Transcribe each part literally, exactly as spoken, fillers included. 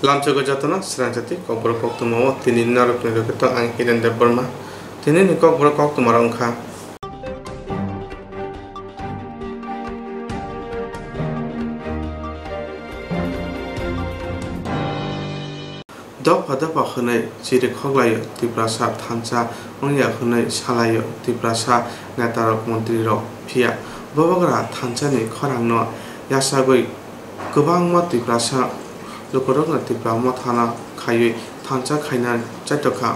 Lamchugwi jotono srang jati kokborok koktwma o tini norokni rwgwi tong ang Hiren Debbarma. Tinini kokborok koktwma rok wngkha. Dopha dopha hwnwi chiri khoklaio Tiprasa thansa wngya hwnwi salaio Tiprasa netarok montrirok. Phiya Bubagra thansani khorangno yachagwi kwbangma Tiprasa lukurokno Tipra mothano khaiwi thansa khaina chaitokha.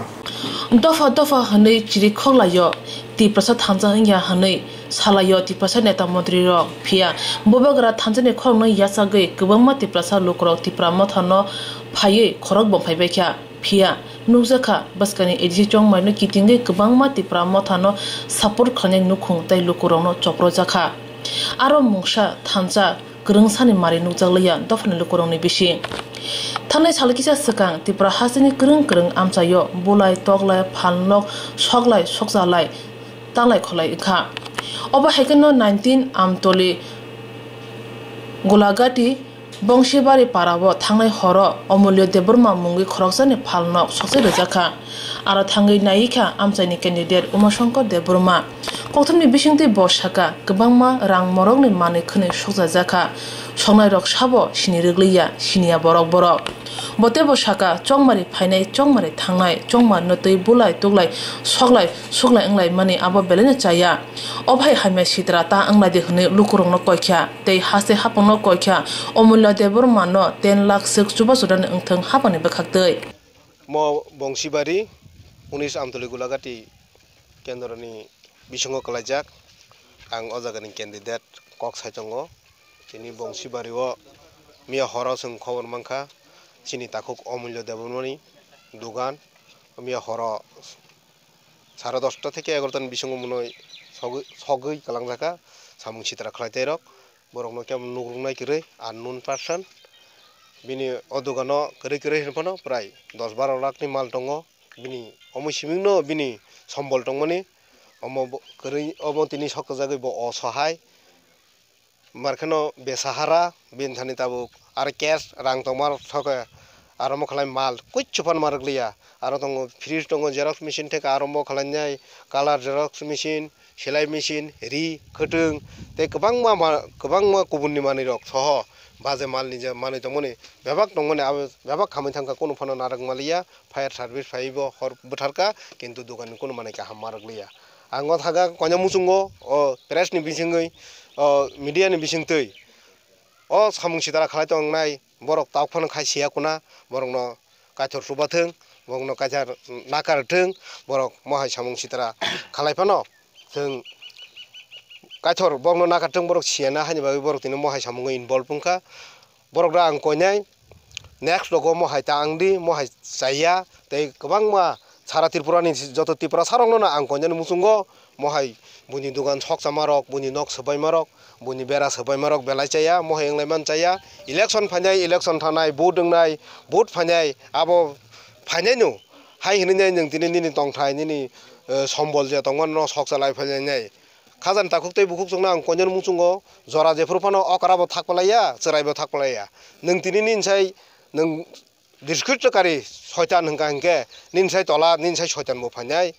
Dopha dopha hwnwi chiri khoklaio Tiprasa thansa wngya hwnwi salaio Tiprasa neta montrirok. Phiya Bubagra thansani khorokno yachagwi kwbangma Tiprasa lukurok Tipra mothano phaiwi khorok bom phaibaikha. Phiya nukjakha bwskangni A D C Chongmaino kitingwi kwbangma Tipra mothano support khlainai nukhung tei lukurokno choprojakha. Aro mungsa thansa kwrwngsani mari nukjakliya dophani lukurokni bising. Thanai sal kisa swkang Tipra hasteni kwrwng kwrwng amchaio bulai, toklai, phalnok, soklai, sokchalai, tanglai kholai wngkha. Obo hai kheno nineteen Amtoli Golagati Bongsibari parao thangnai horo Omulyo Debbarma mungwi khoroksani phalnok sokchai rwjakha. Aro thangwi naikha amchaini candidate Umashankar Debbarma. Kokthumni bisingtwi bo sakha, kwbangma rang morokni manwi khwnwi sokjajakha. Soknairok sabo sini rwgliya, siniya borok borok. Bo teibo sakha, chongmari phainai, chongmari thangnai, chongmarno twi bulai tuklai, soklai, suklai wnglaimani abo belaino chaya. Obo hai hamya sitra ta wnglaidi hwnwi lukurokno koikha, tei haste haphangno koikha, Omulya Debbarmano ten lakh swk chubachu rani wngthwng haphangni bwkhaktwi. Mo Bongsibari, unis Amtoli Golagati kendroni bisingo kwlaijak. Ang o jagani candidate kok sai tongo. Tini Bongsibari o miya horo chwng khobor mankha, chini takhuk Omulya Debbarmani dugan. Miya horo sare dosta theke egarota ni bisingo mwnwi sogwi, sogwi kwlangjakha samung sitra khlaitwi rok. Borokno khe nukruknai kwrwi unknown person. Bini o dogano kwrwi kwrwi hwnphano prai dos baro lakh ni mal tongo. Bini omo simingno bini sombol tongmani. Omo bo kwrwi, omo tini sokjagwi bo osahai. Markheno besahara bini thani tabuk aro cash rang tongma rok thokhe aro mokhalai mal kuichu phano ma rwkliya. Aro tongo fridge tongo, xerox machine theke aro mokhalai nai colour xerox machine, silai machine, ri, khwtwng tei kwbangma ma-, kwbangma kubunni manwirok soho baje malni je manwi tongmani bebak tongmani abo bebak khamwi thangkha, kunu phano narwk maliya. Fire service phaiwi bo hor bwtharkha, kintu dokanni kunu manwi kaham ma rwkliya. Ang o thaga koina muchungo o press ni bisingwi, o media ni bisingtwi o samung sitra khalai tongnai borok tabuk phano khai siya kuna, borokno kaithor chubathwng, borokno kaithar nakar thwng, borok mohai samung sitra khalai phano chwng kaithor borokno nakar thwng, borok siyana haini bagwi borok tini mohai samungo involve wngkha. Borok rok ang koinai next rogo mohai ta ang di, mohai chaya tei kwbangma sara Tripura ni joto Tiprasa rok no ang koinani muchungo mohai buini dogan sokchama rok, buini nok swbaima rok, buini bera swbaima rok belai chaya, mohai wnglai man chaya. Election phainai, election thangnai, vote wngnai, vote phainai, abo phainai no hai hinwi nai nwng tini nini tongthai, nini, eh, sombol je tongmani no sokchalai phainai nai. Khajani takhuk tei bukhuk chwngno ang koinani muchungo jora jephuru phano okra bo thak palaiya, chwrai bo thak palaiya. Nwng tini nini sai nwng diskritikari soitan hwnkha hinkhe nini sai tola, nini sai soitan bo phainai.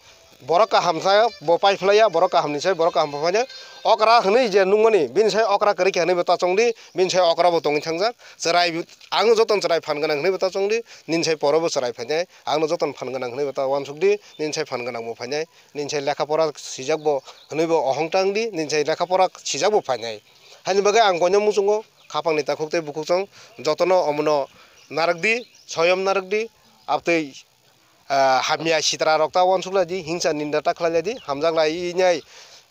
Borok kaham sa bo pai phlaiya, borok kaham ni sai borok kaham bo phainai. Okra hwnwi je nukmani, bini sai okra kwrwi khe hwnwi bo ta chongdi, bini sai okra bo tongwi thangjak. Chwrai ang jotono chwrai phan gwnang hwnwi bo ta chongdi, nini sai poro bo chwrai phainai. Ang no jotono phan gwnang hwnwi bo ta uansukdi, nini sai phan gwnang bo phainai. Nini sai lekha pora sijak bo hwnwi bo ohong tang di, nini sai lekha pora sijak bo phainai. Haini bagwi ang koinani muchungo khapang ni takhuk tei bukhuk chwng jotono omono narwk di, soyom narwk di, abtwi, ah, hamya sitra rok ta uansuk lai di, hingsa ninda ta khlai lai di, hamjak lai nai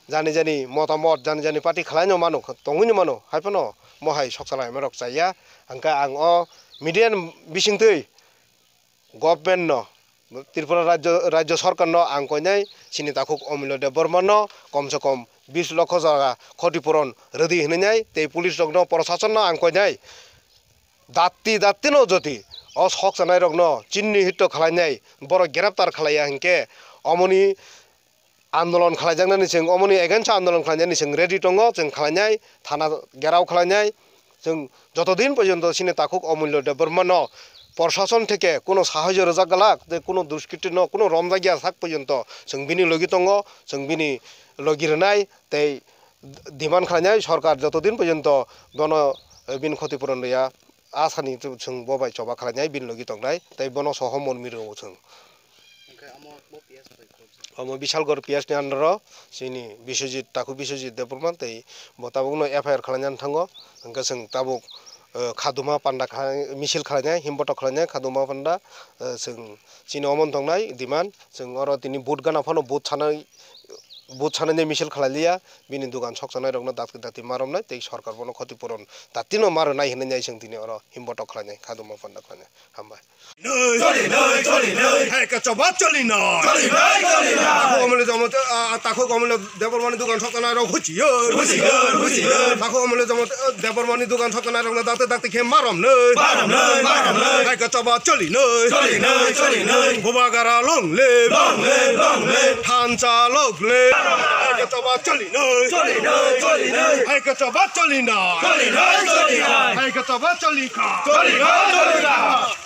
jani jani motamot, jani jani party khlai no mano, tongwi no mano, hai phano mohai soksa laima rok chaya. Hwnkhe ang o media ni bisingtwi government no, Tripura rajyo, rajyo sorkar no ang koinai chini takhuk Omulya Debbarma no kom se kom bis lokho jora khoti puron rwdi hwnwi nai tei police rok no, prosason no ang koinai datti datti no jodi o sok chanai rok no chinni hitto khlai nai, borok greptar khlai ya hinkhe omoni andolon khlaijaknani chwng, omoni against o andolon khlainani chwng ready tongo, chwng khlainai, thana gherao khlainai, chwng joto din porjonto chini takhuk Omulya Debbarma no Proshashon theke kuno sahajyo rwjak glak, tei kuno duskriti no kuno romjakya sak porjonto chwng bini logi tongo, chwng bini logi rwnai tei demand khlainai sorkar joto din porjonto bono, eh, bini khoti puron rwya, asani chwng bo bai choba khlainai bini logi tongnai tei bono sohomormi rwo chwng. Hwnkhe omo bo P S bai khulumsa. Omo Bishalgarh P S ni under o chini Biswajit, Takhu Biswajit Debbarma tei bo tabukno F I R khlainani thango. Hwnkhe chwng tabuk, eh, khaduma panda khlai, misil khlainai, himbotok khlainai, khaduma panda, eh, chwng chini omo wng tongnai demand. Chwng oro tini vote gana phano vote sanai, vote sanai misil khlai liya, bini dugan sokchanai rokno dakti dakti ma romnai tei sorkar bono khoti puron dakti no ma rwnai hinwi nai chwng tini oro himbotok khlainai, khaduma panda khlainai. Hambai. Choli noi, choli noi. Hai ka choba choli noi. Choli noi, choli noi. Takhu Omole Jomo, ah, Takhu Omole Debbarmani dugan sokchanai rok huchiyo. Huchiyo, huchiyo. Takhu Omole Jomo, ah, Debbarmani dugan sokchanai rok na dakte dakte khe marom noi. Marom noi, marom noi. Hai ka choba choli noi. Choli noi, choli noi. Bubagra long live. Long live, long live. Thansa long live. Hai ka choba choli noi. Choli noi, choli noi. Hai ka choba choli noi. Choli noi, choli noi. Hai ka choba choli kha. Choli noi, choli noi.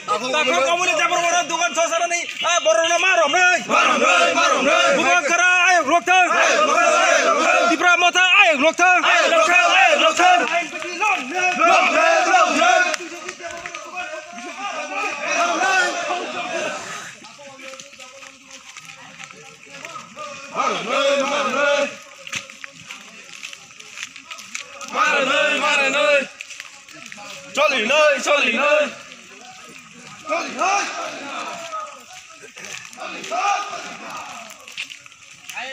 Takhu Omole Debbarmani dugan sokchanani, ah, borokno marom noi. Marom noi, marom noi. Bubagra ayok rok thang. Tipra Motha ayok rok thang. Ayok rok thang, ayok rok thang. Choli noi, choli noi. I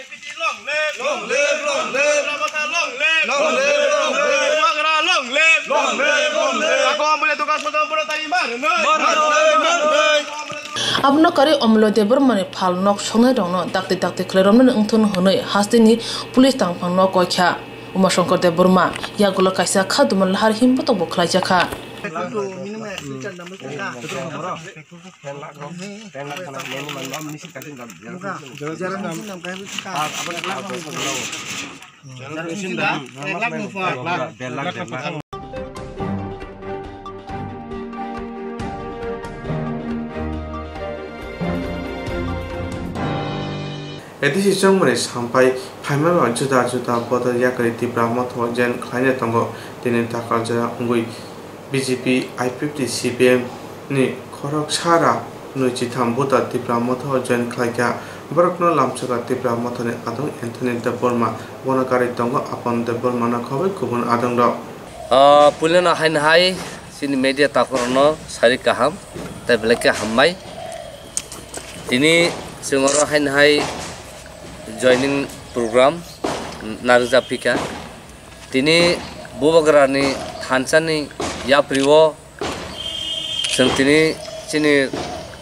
P T long live! Long live, long live! Tipra Motha long live! Long live, long live! Bubagra long live! Long live, long live! Takhu Omole dugan sokchanai borok tei mar noi! Mar noi, mar noi! Abono karwi Omole Debbarmani phal nok soknai rokno dakti dakti khlai romnani wngthun hwnwi hasteni police tangphang no koi kha. Umashankar Debbarma yagulo kaisa khaduma lahar himbotok bo khlaijakha. A D C chongmani sampai phaimano juda juda bodol yakarwi Tipra Motha o join khlaina tongo. Tini Takarjala wngwi B J P, I P F T, C P M ni khorok sara nwi chitham buta Tipra Motha o join khlaikha. Borokno lamsoka Tipra Motha ni adong Anthony Debbarma, bono karwi tongo Apan Debbarma no khobwi kubun adong rok. Ah, puilano haino hai chini media takhorokno sari kaham tei belai khe hambai. Tini chwng oro haino hai joining program narwkjak phika. Tini Bubagrani thansani yaprio chwng tini chini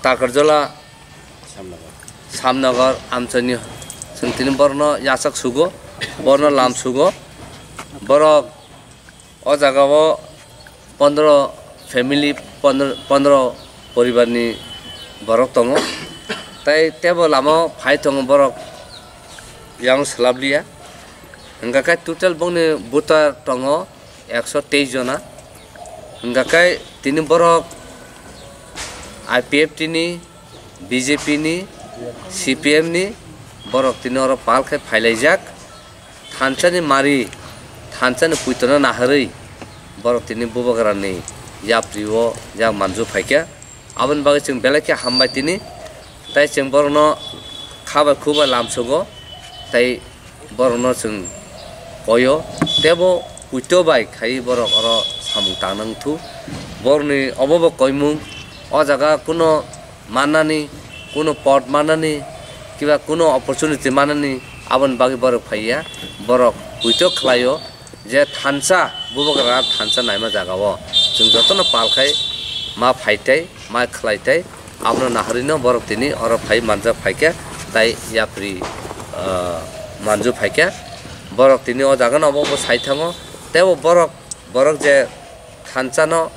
Takarjala Samnagar amchaini chwng tini borokno yachak sugo, borokno lam sugo. Borok o jaga o pondro family, pondro, pondro poribar ni borok tongo. Tai tebo lama o phai tongo borok yang swlap liya. Hwnkha khe total bongni voter tongo ekso teis jona. Hwnkha khe tini borok I P F T ni, B J P ni, C P M ni borok tini oro pal khe phailaijak. Thansani mari, thansani puitono naharwi borok tini Bubagrani yaprio yak manju phaikha. Aboni bagwi chwng belai khe hambai tini. Tai chwng borokno kha bai khu bai lamsogo, tai borokno chwng koio, tebo puito bai khai borok oro samung tangna wngthu. Borokni obo bo koimung, o jaga kuno mannani, kuno pot mannani, kiba kuno opportunity mannani, aboni bagwi borok phaiya, borok puito khlaio. Je thansa, Bubagra thansa naima jaga o chwng jotono pal khai ma phaitai, ma khlaitai, abono naharwino borok tini oro phai manjak phaikha, tai yapri, ah, manju phaikha. Borok tini o jagano obo obo sai thango, tei bo borok, borok je thansano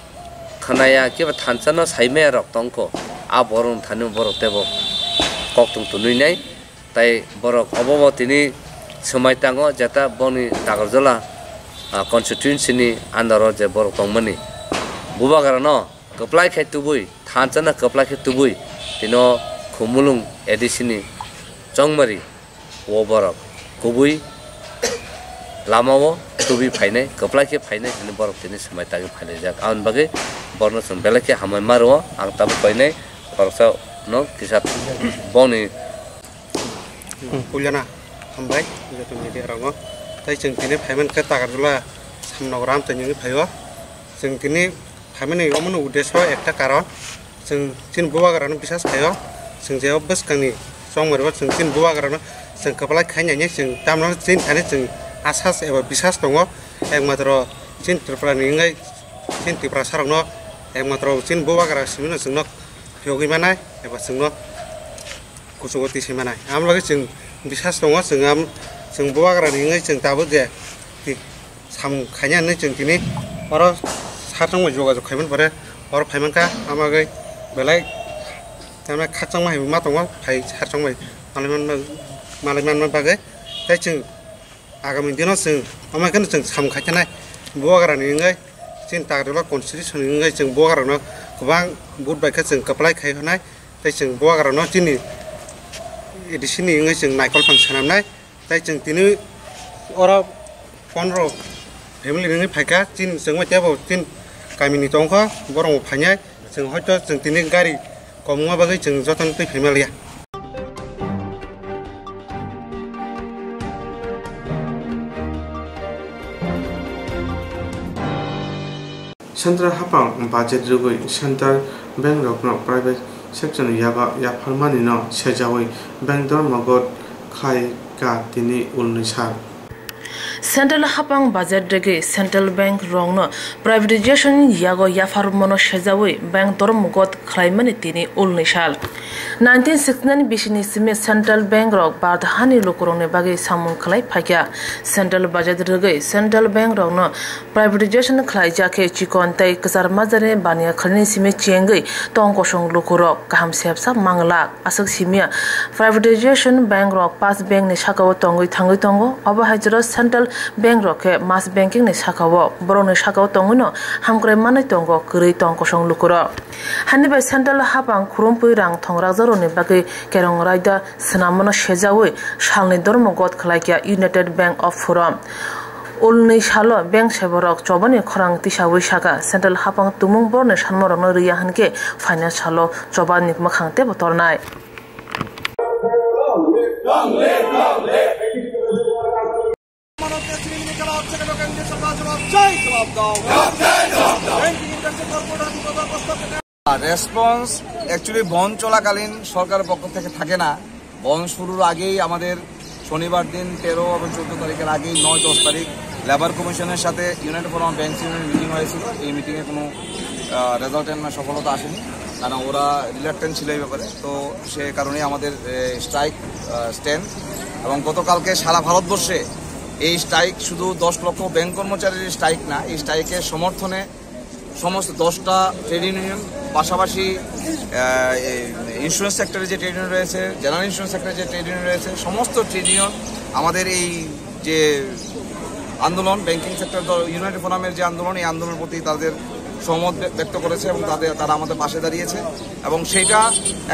Naya kebo thansa no saimaya rok tongkho. A borok thani borok tebo kok tung tunui nai. Tai borok obo bo tini swmai tango jeta boni Takarjala, ah, constituency ni under o je borok tongmani. Bubagra no kwplai khe tubui, thansa no kwplai khe tubui. Tino Khumulwng A D C ni chongmari. O borok kubui lama o tubui phainai, kwplai khe phainai hinwi borok tini swmai tagwi phailaijak. Aboni bagwi borokno chwng belai khe hambai ma rwo. Ang tabuk koinai khoroksa no kisa boni. Puilana hambai joto media rokno. Tai chwng tini phaiman khe Takarjala Samnogram tongwi phaio. Chwng tini phaimani omono uddesho ekta karon, chwng chini bubagrano bisas khaio, chwng je o bwskangni chongmaribo chwng chini bubagrano chwng kwplai khainani chwng tamno chini thani chwng asas eba bisas tongo, ekmatro chini Tripurani wngwi chini Tiprasarokno ekmatro chini bubagra simino chwngno phiyogwi manai eba chwngno kuchugo twi se manai. Amo logwi chwng bisas tongo, chwng am-, chwng bubagrani wngwi chwng tabuk je twi samung khaina hinwi chwng tini oro sarchang bai jogajog khaimani pore oro phaimankha, amo bagwi belai tamni khakchangma hai ma tongo, phai sarchang bai malai manma, malai manma bagwi. Tei chwng agami dino chwng omo kheno chwng samung khaikha nai, bubagrani wngwi chini Takarjala constitution ni wngwi chwng bubagrano kwbang vote bai khe chwng kwplai khai hwnai. Tei chwng bubagrano chini A D C ni wngwi chwng naikolphang swnamnai. Tei chwng tini oro pondro family wngwi phaikha, chini chwngma teibo chini kamini tongkha, borokbo phainai. Chwng hoito chwng tini gari kom wngma bagwi chwng jotono twi phaima liya. Central hapang budget rwgwi central bank rokno private sector ni yago yapharmani no sejawi bank dormo god khlai ka tini ulni sal. Central hapang budget rwgwi central bank rokno privatization yago yapharmano sejawi bank dormo god khlaimani tini ulni sal. Nineteen sixty-nine bisini simi central bank rok Bharat hani lukurokni bagwi samung khlai phaikha. Central budget rwgwi central bank rokno privatization khlaijak khe chikon tei kwchar majani baniya khlaini simi chengwi tong kosong lukurok kaham sepsa manglak. Aswk simia privatization bank rok pas bank ni sakao tongwi thangwi tongo. Obo hai jora central bank rok khe mass banking ni sakao borokni sakao tongwino hamkrai manwi tongo kwrwi tong kosong lukurok. Hani bai central hapang khurumpui rang thong rakjakrokni bagwi kerong raida swnamano sejawi salni dormo god khlaikha United Bank of Forum. Ulni salo bank seborok chobani khorang tisawi saka central hapang tumung borni sanmarokno riya hinkhe phaina salo chobani mwkhang tebo tornai. মাননীয় শ্রী নির্মলা সীতারামনকে জবাব চাই, জবাব দাও। Banking industry corporation বিভাগের প্রস্তাব response actually বন্ধ চলাকালীন সরকারের পক্ষ থেকে থাকে না। বন্ধ শুরুর আগেই আমাদের শনিবার দিন তেরো এবং চোদ্দ তারিখের আগেই নয় দশ তারিখ লেবার কমিশনের সাথে ইউনাইটেড ফোরাম ব্যাংকস ইউনিয়নের মিটিং হয়েছিল। এই মিটিংয়ে কোনো, আহ, রেজাল্ট না সফলতা আসেনি, কারণ ওরা রিলাক্টেন্ট ছিল এই ব্যাপারে। তো সে কারণেই আমাদের, এ, স্ট্রাইক, আহ, স্ট্যান্ড। এবং গতকালকে সারা ভারতবর্ষে এই স্ট্রাইক শুধু দশ লক্ষ ব্যাংক কর্মচারীর স্ট্রাইক না, এই স্ট্রাইকের সমর্থনে সমস্ত দশটা ট্রেড ইউনিয়ন, পাশাপাশি, আহ, এই ইন্স্যুরেন্স সেক্টরে যে ট্রেড ইউনিয়ন রয়েছে, জেনারেল ইন্স্যুরেন্স সেক্টরে যে ট্রেড ইউনিয়ন রয়েছে, সমস্ত ট্রেড ইউনিয়ন আমাদের এই যে আন্দোলন, ব্যাংকিং সেক্টর দল ইউনাইটেড ফোরামের যে আন্দোলন, এই আন্দোলনের প্রতি তাদের সহমত ব্য-, ব্যক্ত করেছে এবং তাদের, তারা আমাদের পাশে দাঁড়িয়েছে। এবং সেইটা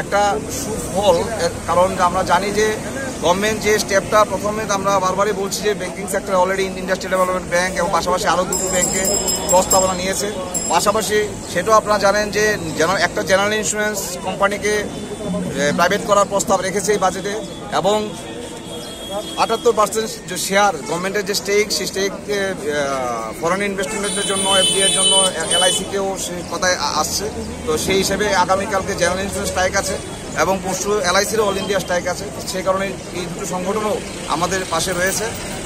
একটা সুফল, এর কারণ আমরা জানি যে গভর্নমেন্ট যে স্টেপটা, প্রথমে তো আমরা বারবারই বলছি যে banking sector already industrial development bank এবং পাশাপাশি আরও দুটো ব্যাংকে প্রস্তাবনা নিয়েছে। পাশাপাশি সেটাও আপনারা জানেন যে জেনারেল, একটা জেনারেল ইন্স্যুরেন্স কোম্পানিকে, এ, প্রাইভেট করার প্রস্তাব রেখেছে এই বাজেটে এবং আটাত্তর পার্সেন্ট যে শেয়ার, গভর্নমেন্টের যে স্টেক, সেই স্টেককে, আহ, ফরেন ইনভেস্টমেন্টের জন্য, এফডিআই এর জন্য, এ-, এলআইসি কেও সেই কথায় আ-, আসছে। তো সেই হিসেবে আগামীকালকে জেনারেল ইন্স্যুরেন্স স্ট্রাইক আছে এবং পরশু এলআইসিরও অল ইন্ডিয়া স্ট্রাইক আছে। তো সেই কারণে এই দুটো সংগঠনও আমাদের পাশে রয়েছে।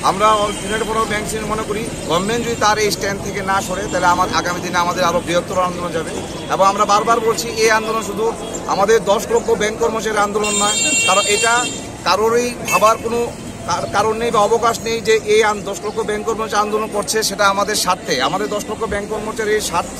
আমরা all-, United forum banks union মনে করি গভর্নমেন্ট যদি তার এই স্ট্যান্ড থেকে না সরে, তাহলে আমার আগামী দিনে আমাদের আরও বৃহত্তর আন্দোলন যাবে। এবং আমরা বারবার বলছি, এই আন্দোলন শুধু আমাদের দশ লক্ষ ব্যাংক কর্মচারীর আন্দোলন নয়, কারণ এটা কারোরই ভাবার কোনো কার-, কারণ নেই বা অবকাশ নেই যে এই আন-, দশ লক্ষ ব্যাংক কর্মচারী আন্দোলন করছে সেটা আমাদের স্বার্থে। আমাদের দশ লক্ষ ব্যাংক কর্মচারীর স্বার্থ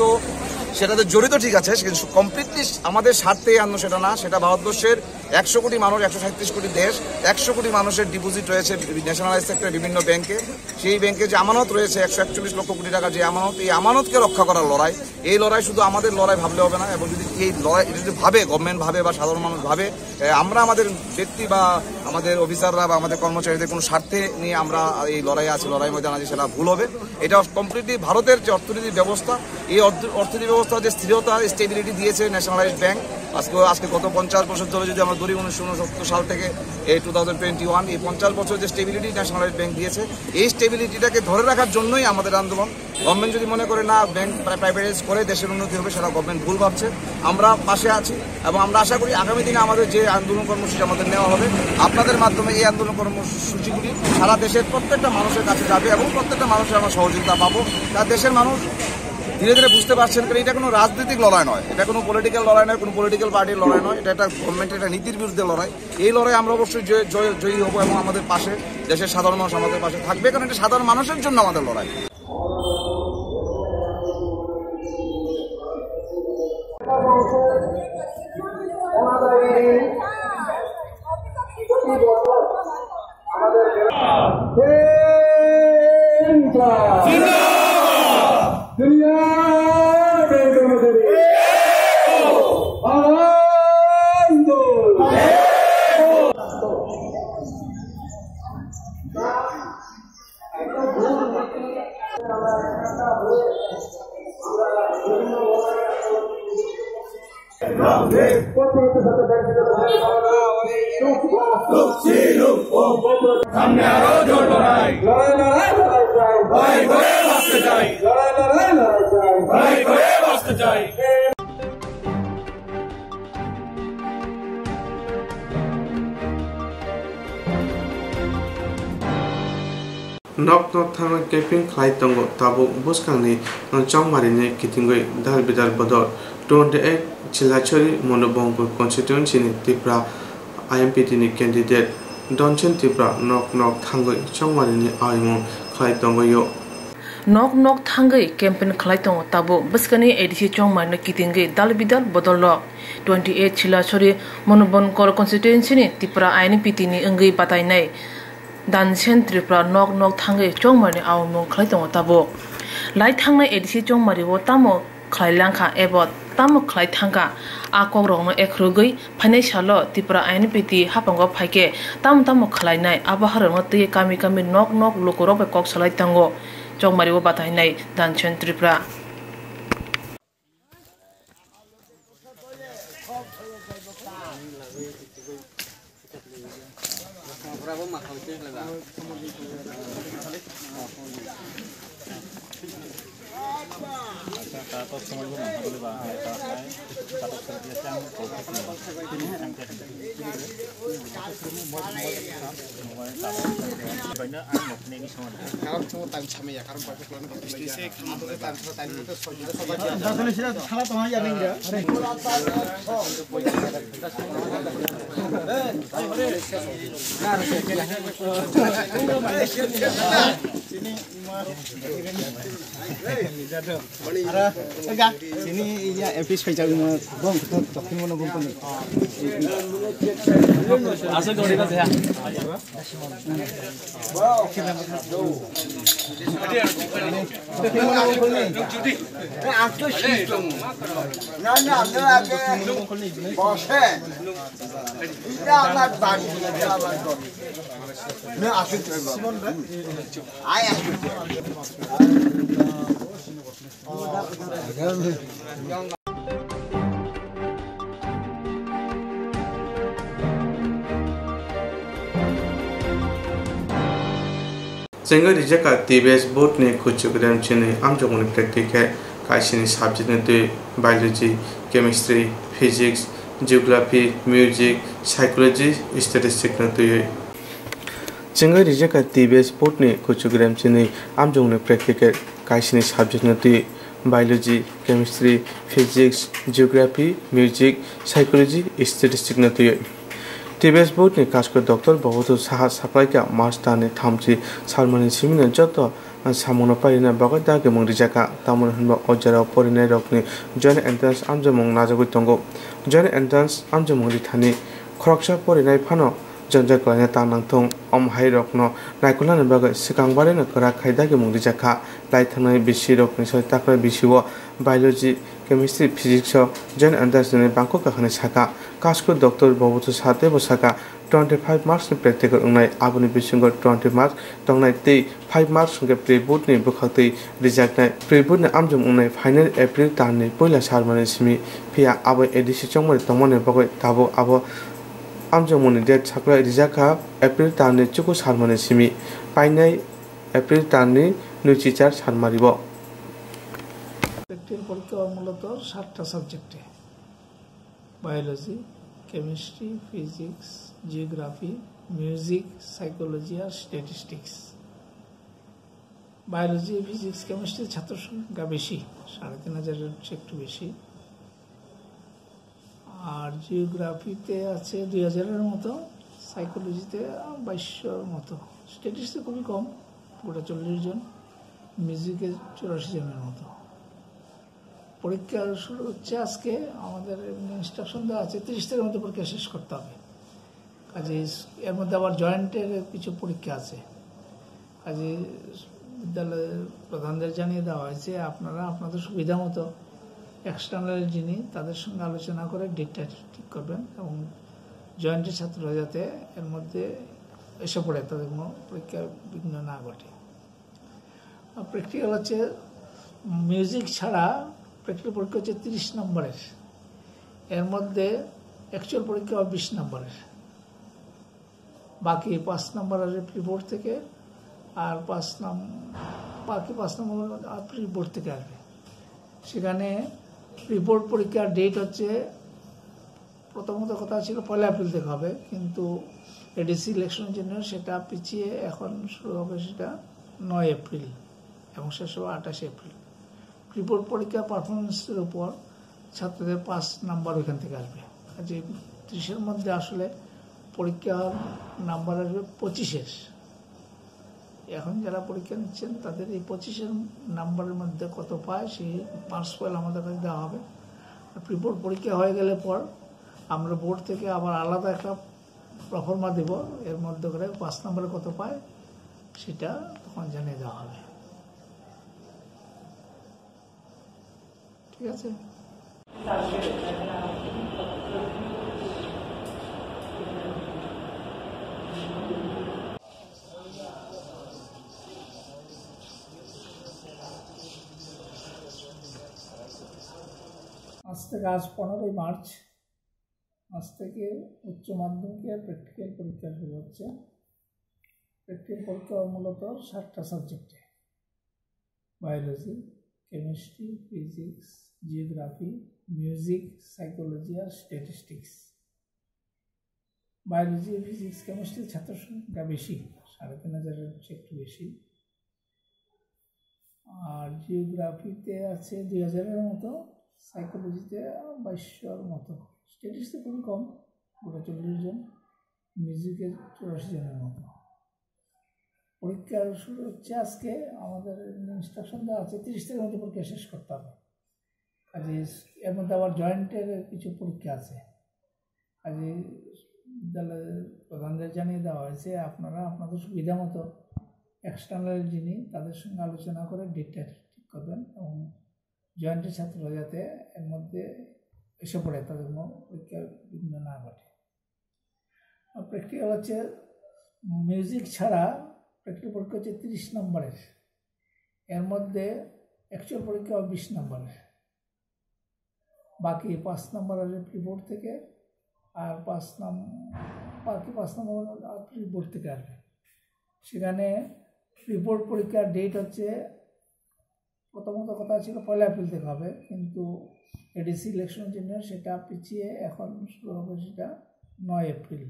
সেটাতে জড়িত ঠিক আছে, কিন্তু কমপ্লিটলি আমাদের স্বার্থে এই আন্দোলন সেটা না, সেটা ভারতবর্ষের একশো কোটি মানুষ, একশো সাঁইত্রিশ কোটি দেশ, একশো কোটি মানুষের ডিপোজিট রয়েছে ন্যাশনালাইজ সেক্টরে বিভিন্ন ব্যাংকে। সেই ব্যাংকে যে আমানত রয়েছে একশো একচল্লিশ লক্ষ কোটি টাকা, যে আমানত, এই আমানতকে রক্ষা করার লড়াই। এই লড়াই শুধু আমাদের লড়াই ভাবলে হবে না, এবং যদি এই লড়াই, এটা যদি ভাবে, গভর্নমেন্ট ভাবে বা সাধারণ মানুষ ভাবে, এ, আমরা আমাদের ব্যক্তি বা আমাদের অফিসাররা বা আমাদের কর্মচারীদের কোনো স্বার্থে নিয়ে আমরা এই লড়াইয়ে আছি, লড়াইয়ের ময়দানে আছি, সেটা ভুল হবে। এটা কমপ্লিটলি ভারতের যে অর্থনৈতিক ব্যবস্থা, এই অর্থ-, অর্থনৈতিক ব্যবস্থা যে স্থিরতা, স্টেবিলিটি দিয়েছে ন্যাশনালাইজড ব্যাংক। আজকে, আজকে গত পঞ্চাশ বছর ধরে যদি আমরা ধরি, উনিশশো ঊনসত্তর সাল থেকে এই টু থাউজেন্ড টোয়েন্টি ওয়ান, এই পঞ্চাশ বছর যে স্টেবিলিটি ন্যাশনালাইজড ব্যাংক দিয়েছে, এই স্টেবিলিটিটাকে ধরে রাখার জন্যই আমাদের আন্দোলন। গভর্নমেন্ট যদি মনে করে না, ব্যাংক প্রাইভেটাইজ করে দেশের উন্নতি হবে, সেটা গভর্নমেন্ট ভুল ভাবছে। আমরা পাশে আছি এবং আমরা আশা করি আগামী দিনে আমাদের যে আন্দোলন কর্মসূচি আমাদের নেওয়া হবে, আপনাদের মাধ্যমে এই আন্দোলন কর্মসূচিগুলি সারা দেশের প্রত্যেকটা মানুষের কাছে যাবে এবং প্রত্যেকটা মানুষের আমরা সহযোগিতা পাবো। তা দেশের মানুষ ধীরে ধীরে বুঝতে পারছেন, কারণ এটা কোনো রাজনৈতিক লড়াই নয়, এটা কোনো পলিটিক্যাল লড়াই নয়, কোনো পলিটিক্যাল পার্টির লড়াই নয়, এটা একটা গভর্নমেন্টের একটা নীতির বিরুদ্ধে লড়াই। এই লড়াই আমরা অবশ্যই জয়-, জয়-, জয়ী হবো এবং আমাদের পাশে, দেশের সাধারণ মানুষ আমাদের পাশে থাকবে, কারণ এটা সাধারণ মানুষের জন্য আমাদের লড়াই। সামনে আরো জোর লড়াই। লড়াই, লড়াই, লড়াই চাই। লড়াই, লড়াই, লড়াই চাই। লড়াই করে বাঁচতে চাই। লড়াই, লড়াই, লড়াই চাই। লড়াই করে বাঁচতে চাই। Nok nok thangwi camping khlai tongo tabuk bwskangni chongmarini kitingwi dal bidal bodol. Twenty eight Chilachari Monobongkor constituency ni Tipra I M P T ni candidate Donchen Tipra nok nok thangwi chongmarini aimung khlai tongwi o. Nok nok thangwi campaign khlai tongo tabuk bwskangni A D C chongmarino kitingwi dal bidal bodol rok. Twenty eight Chilachari Monobongkor constituency ni Tipra I M P T ni wngwi batainai Dansen Tripura nok nok thangwi chongmarni aimung khlai tongo tabuk. Lai thangnai A D C chongmario tamo khlai langkha ebo tamo khlai thangkha, a kokrokno ekhorogwi phainai salo Tripura I M P T haphango phaikhe tamo tamo khlainai, abo harokno twiwi kami kami nok nok lukurok bai kok salai tongo chongmario batainai Dansen Tripura. Sini iya, M P soi jagwi no bong to tokti mono bong kono. Asa gori ba ya. Tokti mono bong kono. Ang to system. Na, na, na, ake. Bose. Ita amat bari, ita amat bari. Na, asik. Ai, asik. Chengwi rijak kha T B S board ni kuchuk rem chini amjokmani practical kaisini subject ni twi biology, chemistry, physics, geography, music, psychology, statistics no twiwi. Chengwi rijak kha T B S board ni kuchuk rem chini amjokmani practical kaisini subject no twi biology, chemistry, physics, geography, music, psychology, statistics no twiwi. T B S board ni kasku doctor Bobodhu Saha saplaikha March talni thamchi salmani simino joto samungno pairina bagwi dagimung rijakha. Tamoni hwnba o jerao porinairokni joint entrance amjokmung najagwi tongo. Joint entrance amjokmung rithani khoroksa porinai phano jwngjal kwlaina ta nangthung. Om hai rokno naikolnani bagwi swkang barino kwrak khai dagimung rijakha. Lai thangnai bisi rokni soi takrai bisio biology, chemistry, physics o joint entrance ni bangkok kakhani sakha. Kasku doctor Bobodhu Saha teibo sakha, twenty five marks ni practical wngnai, aboni bisingo twenty marks tongnai tei five marks hwnkhe pre-board ni bwkhaktwi rijaknai. Pre-board ni amjom wngnai final April talni poila salmani simi, phiya abo A D C chongmani tongmani bagwi tabuk abo amjokmani date saklai rijakha April talni chuku salmani simi. Painai April talni nwichichar salmaribo. Practical পরীক্ষা হয় মূলত সাতটা সাবজেক্টে: biology, chemistry, physics, geography, music, psychology আর statistics. Biology, physics, কেমিস্ট্রির ছাত্র সংখ্যা বেশি, সাড়ে তিন হাজারের চেয়ে একটু বেশি। আর জিওগ্রাফিতে আছে দুই হাজারের মতো, সাইকোলজিতে বাইশশোর মতো, স্ট্যাটিস্টিক্সে খুবই কম, গোটা চল্লিশ জন, মিউজিকে চুরাশি জনের মতো। পরীক্ষা শুরু হচ্ছে আজকে। আমাদের এমনি ইনস্ট্রাকশন দেওয়া আছে, তিরিশ তারিখের মধ্যে পরীক্ষা শেষ করতে হবে। কাজে এর মধ্যে আবার জয়েন্টের কিছু পরীক্ষা আছে। কাজে বিদ্যালয়ের প্রধানদের জানিয়ে দেওয়া হয়েছে, আপনারা আপনাদের সুবিধা মতো এক্সটার্নাল যিনি, তাদের সঙ্গে আলোচনা করে ডেটটা ঠিক করবেন এবং জয়েন্টের ছাত্ররা যাতে এর মধ্যে এসে পড়ে, তাদের কোনো পরীক্ষার বিঘ্ন না ঘটে। আর প্র্যাকটিক্যাল হচ্ছে, মিউজিক ছাড়া প্র্যাকটিক্যাল পরীক্ষা হচ্ছে তিরিশ নম্বরের, এর মধ্যে অ্যাকচুয়াল পরীক্ষা হবে বিশ নম্বরের। বাকি পাঁচ নম্বর আসবে প্রি বোর্ড থেকে, আর পাঁচ নাম বাকি পাঁচ নম্বর আর প্রি বোর্ড থেকে আসবে। সেখানে প্রি বোর্ড পরীক্ষার ডেট হচ্ছে, প্রথমত কথা ছিল পয়লা এপ্রিল থেকে হবে, কিন্তু এডিসি ইলেকশনের জন্য সেটা পিছিয়ে এখন শুরু হবে সেটা নয় এপ্রিল এবং শেষ হবে আঠাশে এপ্রিল। প্রি বোর্ড পরীক্ষা পারফরমেন্সের উপর ছাত্রদের পাস নাম্বার ওইখান থেকে আসবে। কাজে তিরিশের মধ্যে আসলে পরীক্ষার নাম্বার আসবে পঁচিশের। এখন যারা পরীক্ষা নিচ্ছেন তাদের এই পঁচিশের নাম্বারের মধ্যে কত পায় সেই মার্কস ফাইল আমাদের কাছে দেওয়া হবে। আর প্রি বোর্ড পরীক্ষা হয়ে গেলে পর আমরা বোর্ড থেকে আবার আলাদা একটা প্রফর্মা দেব, এর মধ্যে করে পাস নাম্বারে কত পায় সেটা তখন জানিয়ে দেওয়া হবে। ঠিক আছে? আজ থেকে, আজ পনেরোই মার্চ, আজ থেকে উচ্চ মাধ্যমিকের প্র্যাকটিক্যাল পরীক্ষা শুরু হচ্ছে। প্র্যাকটিক্যাল পরীক্ষা হয় মূলত সাতটা সাবজেক্টে: biology, chemistry, physics, geography, music, psychology আর স্ট্যাটিস্টিক্স। বায়োলজি, ফিজিক্স, কেমিস্ট্রির ছাত্র সংখ্যা বেশি, সাড়ে তিন হাজারের চেয়ে একটু বেশি। আর জিওগ্রাফিতে আছে দুই হাজারের মতো, সাইকোলজিতে বাইশশোর মতো, স্ট্যাটিস্টিক্সে খুবই কম, গোটা চল্লিশ জন, মিউজিকে চুরাশি জনের মতো। পরীক্ষা শুরু হচ্ছে আজকে, আমাদের ইনস্ট্রাকশন দেওয়া আছে তিরিশ তারিখের মধ্যে পরীক্ষা শেষ করতে হবে। কাজে এর মধ্যে আবার জয়েন্টের কিছু পরীক্ষা আছে। কাজে বিদ্যালয়ের প্রধানদের জানিয়ে দেওয়া হয়েছে, আপনারা আপনাদের সুবিধা মতো এক্সটার্নাল যিনি, তাদের সঙ্গে আলোচনা করে ডেটটা ঠিক করবেন এবং জয়েন্টের ছাত্ররা যাতে এর মধ্যে এসে পড়ে, তাদের কোনো পরীক্ষার বিঘ্ন না ঘটে। আর প্র্যাকটিক্যাল হচ্ছে, মিউজিক ছাড়া প্র্যাকটিক্যাল পরীক্ষা হচ্ছে তিরিশ নম্বরের, এর মধ্যে অ্যাকচুয়াল পরীক্ষা হবে বিশ নম্বরের। বাকি পাঁচ নম্বর আসবে প্রি বোর্ড থেকে, আর পাঁচ নাম বাকি পাঁচ নম্বর আর প্রি বোর্ড থেকে আসবে। সেখানে প্রি বোর্ড পরীক্ষার ডেট হচ্ছে, প্রথমত কথা ছিল পয়লা এপ্রিল থেকে হবে, কিন্তু এডিসি ইলেকশনের জন্য সেটা পিছিয়ে এখন শুরু হবে সেটা নয় এপ্রিল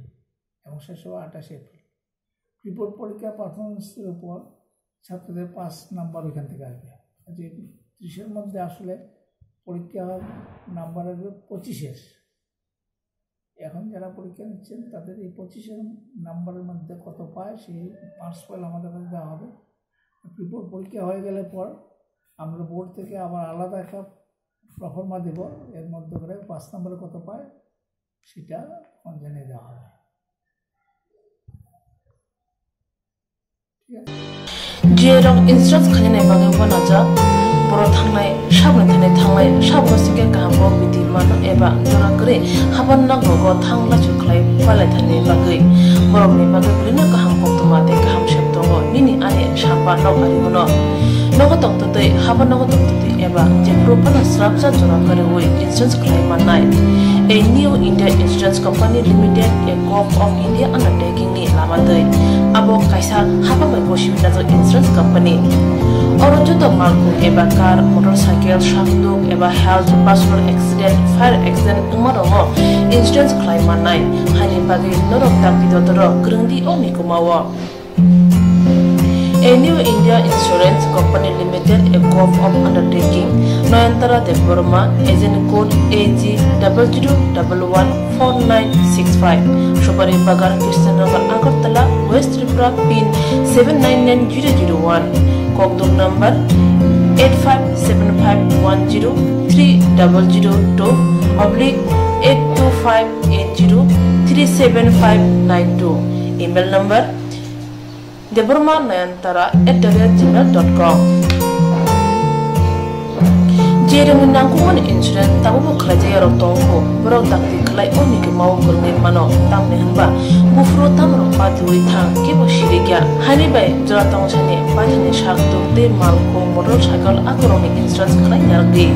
এবং শেষ হবে আঠাশে এপ্রিল। প্রি বোর্ড পরীক্ষা পারফরমেন্সের উপর ছাত্রদের পাস নাম্বার ওইখান থেকে আসবে। যে ত্রিশের মধ্যে আসলে পরীক্ষা নাম্বার আসবে পঁচিশের। এখন যারা পরীক্ষা নিচ্ছেন, তাদের এই পঁচিশের নাম্বারের মধ্যে কত পায়, সেই পার্সেন্ট আমাদের কাছে দেওয়া হবে। প্রিবোর্ড পরীক্ষা হয়ে গেলে পর আমরা বোর্ড থেকে আবার আলাদা একটা প্রফর্মা দেব, এর মধ্যে করে পাঁচ নম্বরে কত পায়, সেটা তখন জানিয়ে দেওয়া হবে। Jiyarok insurance khainani bagwi uanajak, borok thangnai, saboni thani thangnai, saboni singkhe kaham kok bidi mano eba jora kwrwi haban nok rogo thang lachu khlai palai thani bagwi. Borokni bagwi bwrwino kaham koktwma tei kaham sep tongo, nini ani sapa nok ari bono. Nogo tongtwtwi, haban nogo tongtwtwi eba jephuru phano srapsa jora kwrwi insurance khlai mannai. A New India Insurance Company Limited, a Govt of India undertaking ni lama twi. Abo kaisa hapang bai bo simi najak insurance company. Oro joto malkhung eba car, motorcycle, sakduk eba health, personal accident, fire accident wngma rokno insurance khlai mannai. Haini bagwi norok dakti dodoro kwrwngdi o mikuma o. A New India Insurance Company Limited, a Govt of undertaking, Nayantara Debbarma, agent code A G double zero double one four nine six five, Subari Bagan, Krishnanagar, Agartala, West Tripura, pin seven nine nine zero zero one, kokduk number eight five seven five one zero three double zero two oblique eight two five eight zero three seven five nine two, email number Debbarma Nayantara at the rate gmail dot com. Jerwngni nangkukmani insurance tabukbo khlaijak yarok tongkho, borok dakti khlai o mikima o kwrwngwi mano, tamni hwnba buphuru tamrok patiwi thang kebo sirikya. Haini bai jora tongsani baithani sak tuk tei malkhung motorcycle akorokni insurance khlai narwkdi.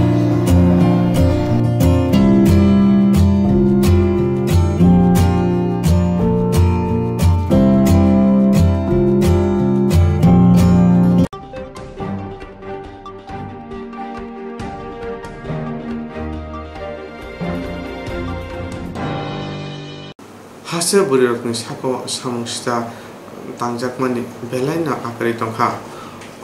Haste bwrwirokni sakao samung sita tangjakmani belaino akwrwi tongkha.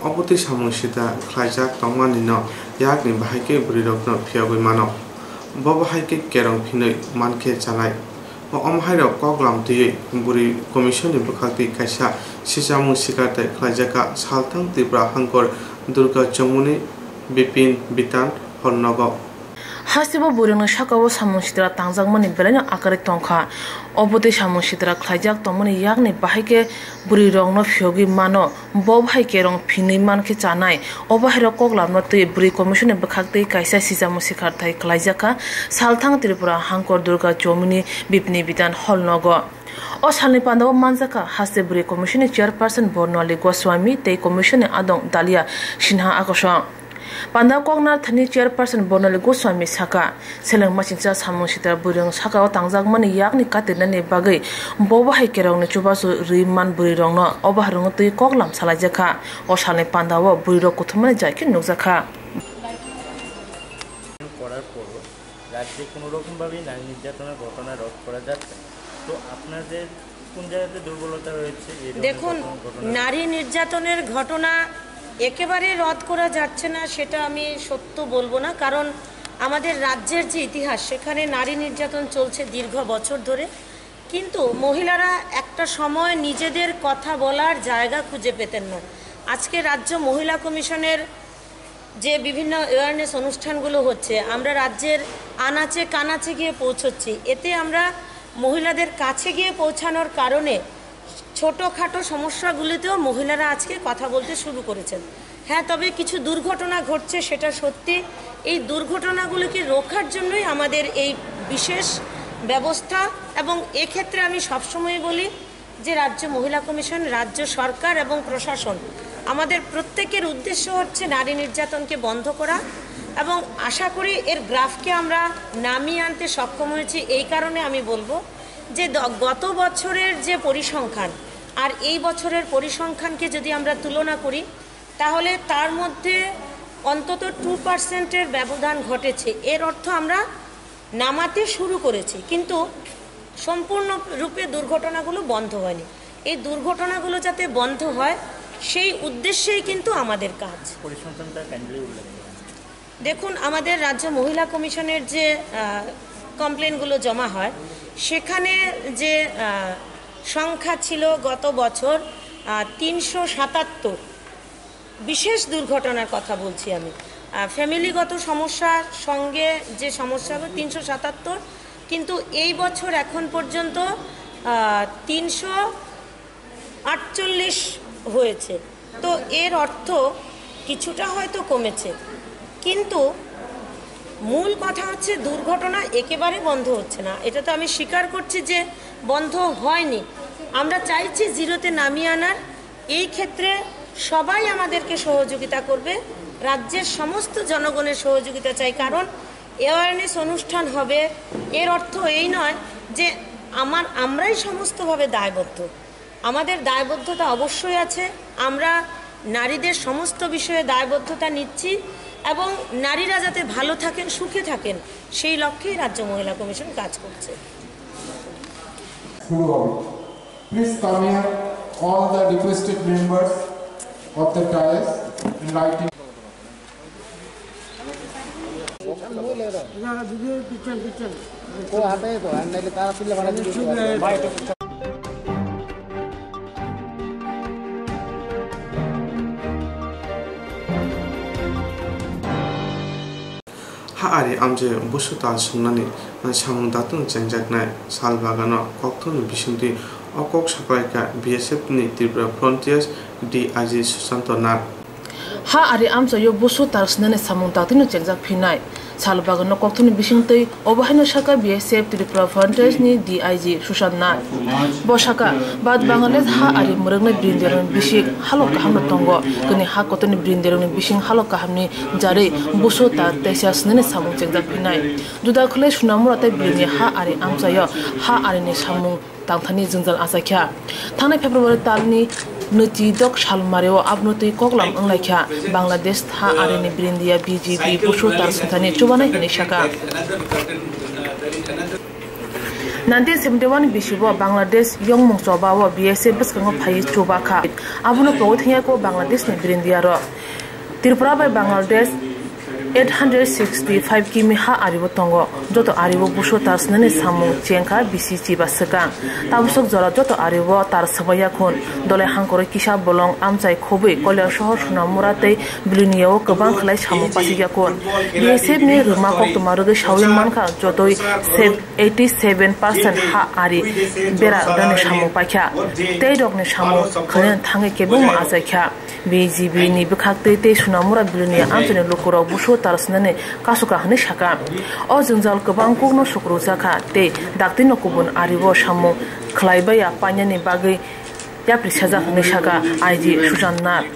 Obotwi samung sita khlaijak tongmanino yakni bahai khe bwrwirokno phiyogwi mano. Bo bahai khe kerong phinwi mankhe chanai. Omo hairok koklam twiwi bwrwi commissionni bwkhaktwi kaisa sichamung sikartai khlaijakha Salthang Tripura Hangkor Durga Chomuni, Bipin Bitan, Hornogo. Hasteo bwrwirokni sakao samung sitra tangjakmani belaino akwrwi tongkha. Obotwi samung sitra khlaijak tongmani yakni bahai khe bwrwirokno phiyogwi mano. Bo bahai kerong phinwi mankhe chanai. O bahairok koklamno twi bwrwi commissionni bwkhaktwi kaisa sichamung sikarthai khlaijakha Salthang Tripura Hangkor Durga Chomuni, Bipni Bitan, Hornogo. O salni pandao manjakha haste bwrwi commissionni chairperson Bornali Goswami tei commissionni adong Dalia Sinha akosong. Panda koknar thani chairperson Bornali Goswami saka, seleng machingsa samung sitra bwrwirok sakao tangjakmani yakni katirnani bagwi bo bahai kerongni chubachu rwi man bwrwirokno o bahairokno twi koklam salaijakha. O salni pandao bwrwirok kuthumani jai khe nukjakha. করার পরও রাজ্যে কোনো রকমভাবেই নারী নির্যাতনের ঘটনা রোধ করা যাচ্ছে না। তো আপনাদের কোন জায়গাতে দুর্বলতা রয়েছে এই ধরনের দেখুন, ঘটনা ঘটানোর? নারী নির্যাতনের ঘটনা একেবারে রদ করা যাচ্ছে না, সেটা আমি সত্য বলবো না, কারণ আমাদের রাজ্যের যে ইতিহাস, সেখানে নারী নির্যাতন চলছে দীর্ঘ বছর ধরে। কিন্তু মহিলারা একটা সময় নিজেদের কথা বলার জায়গা খুঁজে পেতেন না। আজকে রাজ্য মহিলা কমিশনের যে বিভিন্ন অ্যাওয়ারনেস অনুষ্ঠানগুলো হচ্ছে, আমরা রাজ্যের আনাচে কানাচে গিয়ে পৌঁছচ্ছি। এতে আমরা মহিলাদের কাছে গিয়ে পৌঁছানোর কারণে ছোটোখাটো সমস্যাগুলিতেও মহিলারা আজকে কথা বলতে শুরু করেছেন। হ্যাঁ, তবে কিছু দুর্ঘটনা ঘটছে, সেটা সত্যি। এই দুর্ঘটনাগুলিকে রোখার জন্যই আমাদের এই বিশেষ ব্যবস্থা। এবং এক্ষেত্রে আমি সবসময় বলি যে রাজ্য মহিলা কমিশন, রাজ্য সরকার এবং প্রশাসন, আমাদের প্রত্যেকের উদ্দেশ্য হচ্ছে নারী নির্যাতনকে বন্ধ করা। এবং আশা করি এর গ্রাফকে আমরা নামিয়ে আনতে সক্ষম হয়েছি। এই কারণে আমি বলবো যে দ-, গত বছরের যে পরিসংখ্যান আর এই বছরের পরিসংখ্যানকে যদি আমরা তুলনা করি, তাহলে তার মধ্যে অন্তত টু পার্সেন্টের ব্যবধান ঘটেছে। এর অর্থ আমরা নামাতে শুরু করেছি, কিন্তু সম্পূর্ণ রূপে দুর্ঘটনাগুলো বন্ধ হয়নি। এই দুর্ঘটনাগুলো যাতে বন্ধ হয়, সেই উদ্দেশ্যেই কিন্তু আমাদের কাজ। পরিসংখ্যানটা কাইন্ডলি উল্লেখ করুন। দেখুন, আমাদের রাজ্য মহিলা কমিশনের যে, আহ, কমপ্লেনগুলো জমা হয়, সেখানে যে আহ, সংখ্যা ছিল গত বছর তিনশো সাতাত্তর, বিশেষ দুর্ঘটনার কথা বলছি আমি। আহ, ফ্যামিলিগত সমস্যার সঙ্গে যে সমস্যাগুলো তিনশো সাতাত্তর, কিন্তু এই বছর এখন পর্যন্ত তিনশো আটচল্লিশ হয়েছে। তো এর অর্থ কিছুটা হয়তো কমেছে, কিন্তু মূল কথা হচ্ছে দুর্ঘটনা একেবারে বন্ধ হচ্ছে না। এটা তো আমি স্বীকার করছি যে বন্ধ হয়নি। আমরা চাইছি জিরোতে নামিয়ে আনার। এই ক্ষেত্রে সবাই আমাদেরকে সহযোগিতা করবে, রাজ্যের সমস্ত জনগণের সহযোগিতা চাই, কারণ অ্যাওয়ারনেস অনুষ্ঠান হবে। এর অর্থ এই নয় যে আমার আমরাই সমস্তভাবে দায়বদ্ধ। আমাদের দায়বদ্ধতা অবশ্যই আছে। আমরা নারীদের সমস্ত বিষয়ে দায়বদ্ধতা নিচ্ছি এবং নারীরা যাতে ভালো থাকেন, সুখে থাকেন, সেই লক্ষ্যেই রাজ্য মহিলা কমিশন কাজ করছে। শুরু হবে। Please come here, all the requested members of the dais in writing. Ha ari amchai busu tal swngnani samung daktino chengjaknai sal bagano kokthumni bisingtwi o kok saklaikha B S F ni Tripura Frontiers D I G Susanto Nath. Ha ari amchaio busu tal swngnani samung daktino chengjak phinai sal bagano kokthumni bisingtwi. Obo haino sakha B S F Tripura Frontiers ni D I G Sushant Nath. Bo sakha, bad Bangladesh ha ari mwrwknai brindirokni bising halok kahamno tongo. Kwnwi ha kotorni brindirokni bising halok kahamni jarwi busu ta teisa swnani samung chengjak phinai. Juda khwlai Sunamura tei bwrwini ha ari amchaio ha arini samung tangthani jwngjal achaikha. Thangnai February talni nwichidok salmario abnotwi koklam wnglaikha Bangladesh tha arini birindia B G B busu tal swnthani chubanai hwnwi sakha. Nineteen seventy one bisibo Bangladesh yongmung chobao B S F bwskango phaiwi chubakha. Abono pogwi thangya ko Bangladeshni birindiarok. Tripura bai Bangladesh eight hundred sixty five kimi ha aribo tongo. Joto aribo busu tar swnani samung chengkha bisi chiba swkang. Tabusok jora joto aribo tar swbaiya khun. Dolai hangkoroi kisa bolong amchai khobwi Kalyan Sohor Sunamura tei Biluniao kwbang khlai samung pasikya khun. B S F ni rwma koktwma rwgwi sawi mankha jotoi eighty seven percent ha ari bera rwni samung paikha. Tei rokni samung khlaina thangwi kebengma achaikha. B G B ni bwkhaktwi tei Sunamura Biluniya amchaini lukurok busu tar swnani kasuka hwnwi sakha. O jwngjal kwbang kokno sukrukjakha tei daktino kubun aribo samung khlaibai ya painani bagwi yapri sajak hwnwi sakha I G Sushant Nath.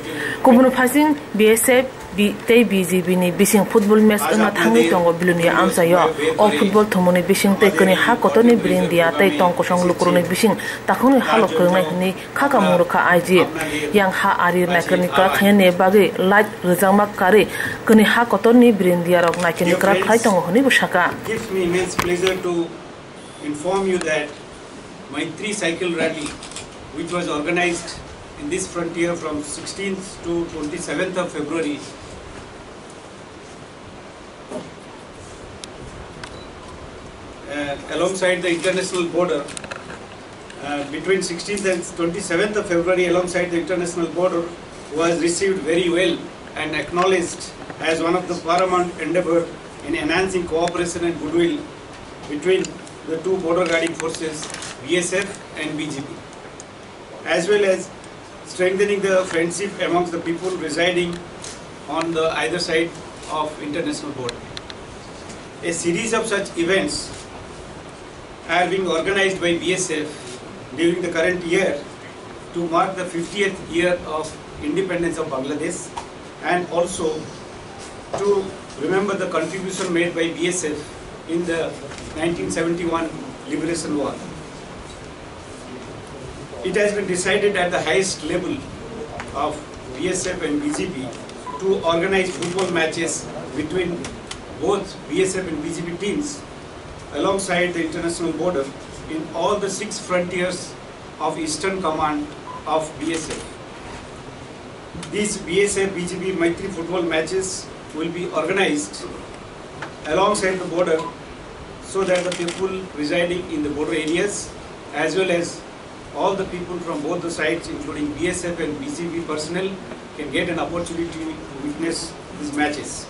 Kubun phaising B S F bi-, tei B G B ni bising football match wngna thangwi tongo Biluniya amchaio. O football thumuni bising tei kwnwi ha kotorni birindia tei tong kosong lukurokni bising takhukni halok kwrwngnai hwnwi kha kamung rwkha I G. Yang ha ari naikani kwrak khainani bagwi light rwjakma karwi kwnwi ha kotorni birindiarok naikani kwrak khlai tongo hwnwi bo sakha. Gives me immense pleasure to inform you that Maitri Cycle Rally, which was organized in this frontier from sixteenth to twenty-seventh of February, uh, alongside the international border, uh, between sixteenth and twenty-seventh of February, alongside the international border, was received very well and acknowledged as one of the paramount endeavor in enhancing cooperation and goodwill between the two border guarding forces, B S F and B G B, as well as strengthening the friendship amongst the people residing on the either side of international border. A series of such events are being organized by B S F during the current year to mark the fiftieth year of independence of Bangladesh and also to remember the contribution made by B S F in the nineteen seventy-one Liberation War. It has been decided at the highest level of B S F and B G B to organize football matches between both B S F and B G B teams alongside the international border in all the six frontiers of Eastern Command of B S F. These B S F B G B Maitri football matches will be organized alongside the border so that the people residing in the border areas as well as all the people from both the sides, including B S F and B G B personnel, can get an opportunity to witness these matches.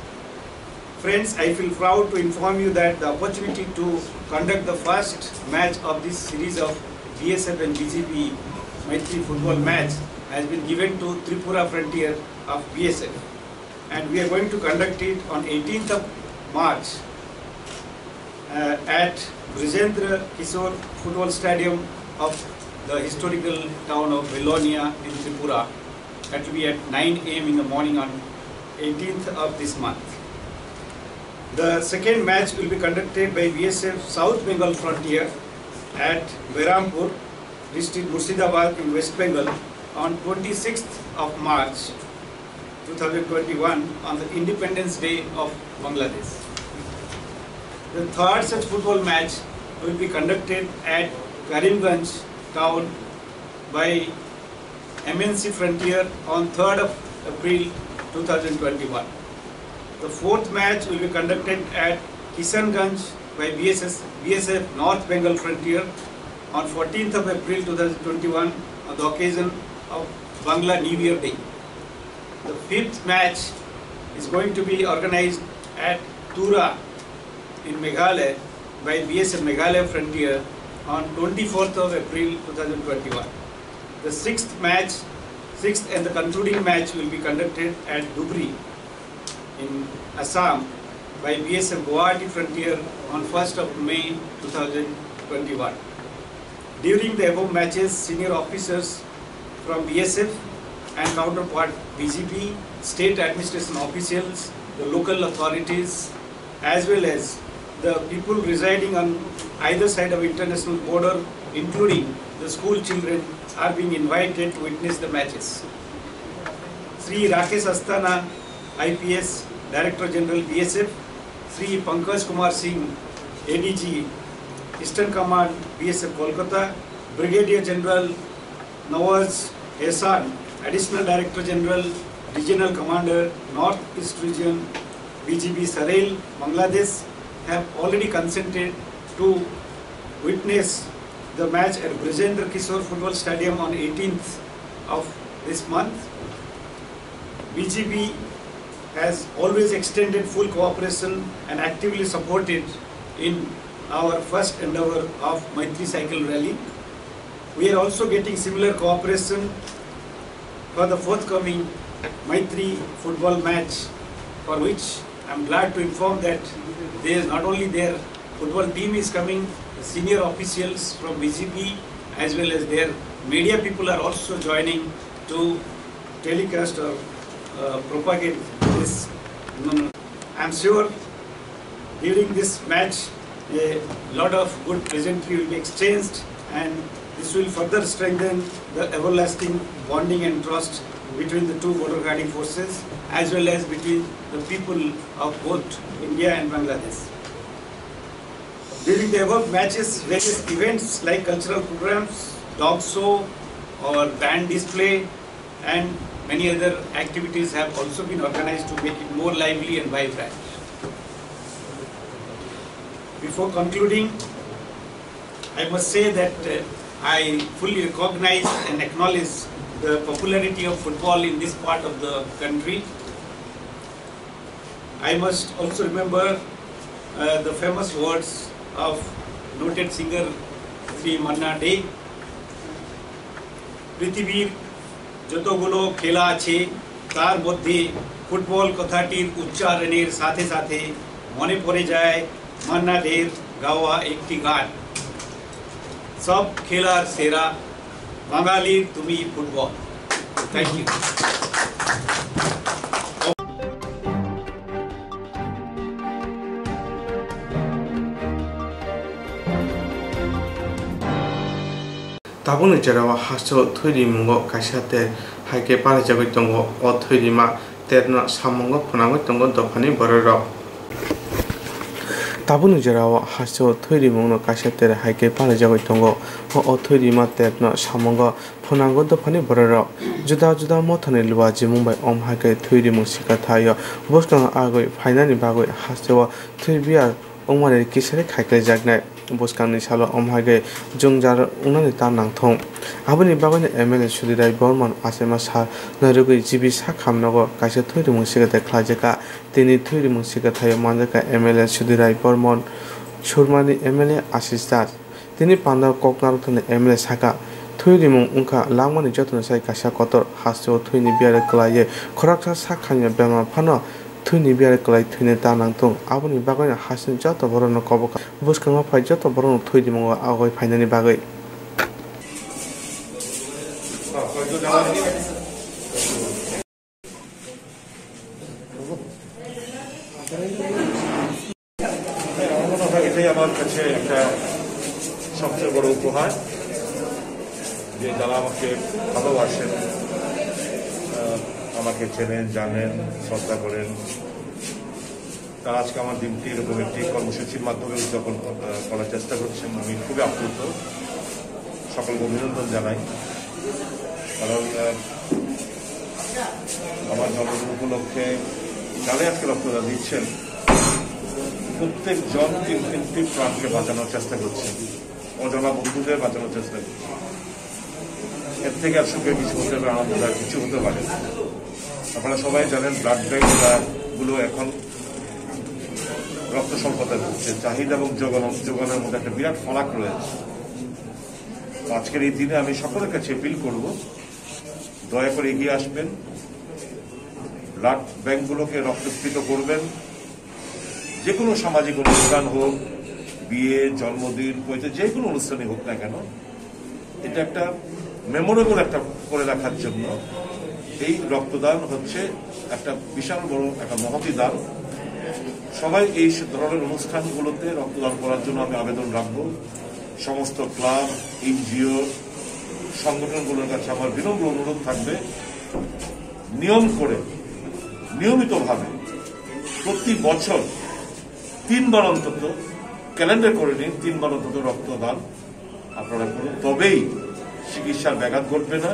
Friends, I feel proud to inform you that the opportunity to conduct the first match of this series of B S F and B G B Maitri football match has been given to Tripura Frontier of B S F, and we are going to conduct it on eighteenth of March uh, at Brijendra Kishore Football Stadium of the historical town of Belonia in Tripura. That will be at nine a m in the morning on eighteenth of this month. The second match will be conducted by B S F South Bengal Frontier at Berampur, District Murshidabad in West Bengal on twenty-sixth of March two thousand twenty-one, on the Independence Day of Bangladesh. The third such football match will be conducted at Karimganj town by M N C Frontier on third of April two thousand twenty-one. The fourth match will be conducted at Kishanganj by B S S, B S F North Bengal Frontier on fourteenth of April two thousand twenty-one, on the occasion of Bangla New Year Day. The fifth match is going to be organized at Tura in Meghalaya by B S F Meghalaya Frontier on twenty-fourth of April two thousand twenty-one. The sixth match, sixth and the concluding match will be conducted at Dhubri in Assam by B S F Guwahati Frontier on first of May two thousand twenty-one. During the above matches, senior officers from B S F and counterpart B G B, state administration officials, the local authorities, as well as the people residing on either side of international border, including the school children, are being invited to witness the matches. Shri Rakesh Asthana, I P S, Director General B S F, Shri Pankaj Kumar Singh, A D G, Eastern Command, B S F Kolkata, Brigadier General Nawaz Ehsan, Additional Director General, Regional Commander, North East Region, B G B Sarail, Bangladesh, have already consented to witness the match at Brajendra Kishore Football Stadium on eighteenth of this month. B G B has always extended full cooperation and actively supported in our first endeavor of Maitri Cycle Rally. We are also getting similar cooperation for the forthcoming Maitri football match, for which I am glad to inform that there is not only their football team is coming, the senior officials from B G B as well as their media people are also joining to telecast or uh, propagate this. I am sure during this match a lot of good pleasantry will be exchanged, and this will further strengthen the everlasting bonding and trust between the two border guarding forces as well as between the people of both India and Bangladesh. During the above matches, various events like cultural programs, dog show, or band display, and many other activities have also been organized to make it more lively and vibrant. Before concluding, I must say that uh, I fully recognize and acknowledge the popularity of football in this part of the country. I must also remember uh, the famous words of noted singer Sri Manna Dey. পৃথিবীর যতগুলো খেলা আছে, তার মধ্যে ফুটবল কথাটির উচ্চারণের সাথে সাথে মনে পড়ে যায় মান্না দের গাওয়া একটি গান, সব খেলার সেরা বাঙালির তুমি football. Thank you. Tabukni jora o hasteo thwi rimungo kaisa ter hai khe palaijagwi tongo. O thwi rima terno samungo phwnangwi tongo dophani bororok. Tabukni jora o hasteo thwi rimungno kaisa ter hai khe palaijagwi tongo. O, o thwi rima terno samungo phwnango dophani bororok. Juda juda mothani luajimung bai om hai khe thwi rimung sikha thaio. Bwskango agwi phainani bagwi hasteo thwi biya wngmani kisari khaikhlaijaknai. Bwskangni salo omo hai khe jwngjal wngnani ta nangthung. Aboni bagwino M L A Sudhir Rai Barman achaima sa narwgwi G B sak hamnogo kaisa thwi rimung swkakthai khlaijak kha. Tini thwi rimung swkakthai o manjak kha M L A Sudhir Rai Barman, Surmani M L A Ashish Das. Tini pandao kok narwkthani M L A saka, thwi rimung wngkha langmani jotoni sai kaisa kotor, hasteo thwini biyar kwlaiwi khoroksa sak hamya bemar phano thwini biyar kwlai thwina ta nangthung, aboni bagwino hasteni joto borokno kobo kha, bwskango phai joto borokno thwi rimungo agoi phainani bagwi. এটাই আমার কাছে একটা সবচেয়ে বড় উপহার, যে যারা আমাকে ভালোবাসেন, আহ, আমাকে চেনেন, জানেন, শ্রদ্ধা করেন, তারা আজকে আমার দিনটি এরকম একটি কর্মসূচির মাধ্যমে উদযাপন কর-, করার চেষ্টা করছেন। আমি খুবই আপ্লুত, সকলকে অভিনন্দন জানাই। কারণ, আহ, আমার জন্মদিন উপলক্ষে যারা আজকে রক্তদান দিচ্ছেন, প্রত্যেক জন কিন্তু একটি প্রাণকে বাঁচানোর চেষ্টা করছেন, অজানা বন্ধুদের বাঁচানোর চেষ্টা করছেন। এর থেকে আর সুখের কিছু হতে পারে, আনন্দের আর কিছু হতে পারে না। আপনারা সবাই জানেন, ব্লাড ব্যাংক গুলো এখন রক্ত স্বল্পতায় ভুগছে। চাহিদা এবং যোগান, যোগানের মধ্যে একটা বিরাট ফারাক রয়েছে। তো আজকের এই দিনে আমি সকলের কাছে অ্যাপিল করব, দয়া করে এগিয়ে আসবেন, ব্লাড ব্যাংকগুলোকে রক্তস্ফীত করবেন। যে কোনো সামাজিক অনুষ্ঠান হোক, বিয়ে, জন্মদিন, পৈতে যে কোনো অনুষ্ঠানই হোক না কেন, এটা একটা মেমোরেবল একটা করে রাখার জন্য এই রক্তদান হচ্ছে একটা বিশাল বড় একটা মহতী দান। সবাই এই ধরনের অনুষ্ঠানগুলোতে রক্তদান করার জন্য আমি আবেদন রাখবো। সমস্ত ক্লাব, এনজিও, সংগঠনগুলোর কাছে আমার বিনম্র অনুরোধ থাকবে, নিয়ম করে, নিয়মিতভাবে প্রতি বছর তিনবার অন্তত, ক্যালেন্ডার করে নিন, তিনবার অন্তত রক্তদান আপনারা করুন। তবেই চিকিৎসার ব্যাঘাত ঘটবে না,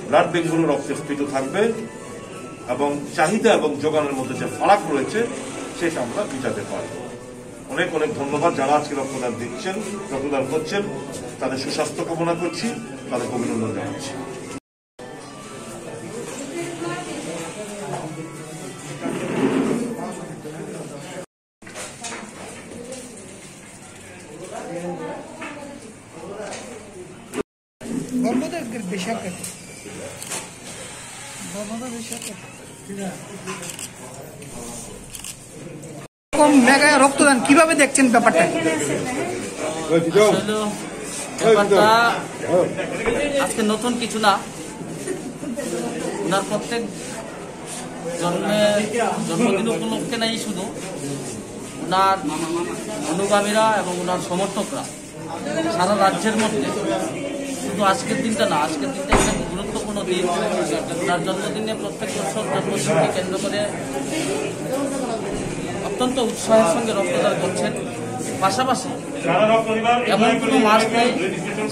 ব্লাড ব্যাংকগুলো রক্তস্ফীত থাকবে এবং চাহিদা এবং যোগানের মধ্যে যে ফারাক রয়েছে, সেটা আমরা মিটাতে পারব। অনেক অনেক ধন্যবাদ যারা আজকে রক্তদান দিচ্ছেন, রক্তদান করছেন, তাদের সুস্বাস্থ্য কামনা করছি, তাদেরকে অভিনন্দন জানাচ্ছি। গর্ভপাত বেশি আর কি। গর্ভপাত বেশি আর কি। এরকম মেগা রক্তদান কিভাবে দেখছেন ব্যাপারটা? আসলে ব্যাপারটা আজকে নতুন কিছু না, ওনার প্রত্যেক জন্মে, জন্মদিন উপলক্ষে নাই শুধু, ওনার অনুগামীরা এবং ওনার সমর্থকরা সারা রাজ্যের মধ্যে, শুধু আজকের দিনটা না, আজকের দিনটা একটা গুরুত্বপূর্ণ দিন। ওনার জন্মদিনে প্রত্যেক বছর জন্মদিনকে কেন্দ্র করে অত্যন্ত উৎসাহের সঙ্গে রক্তদান করছেন। পাশাপাশি এমন কোনো মাস নেই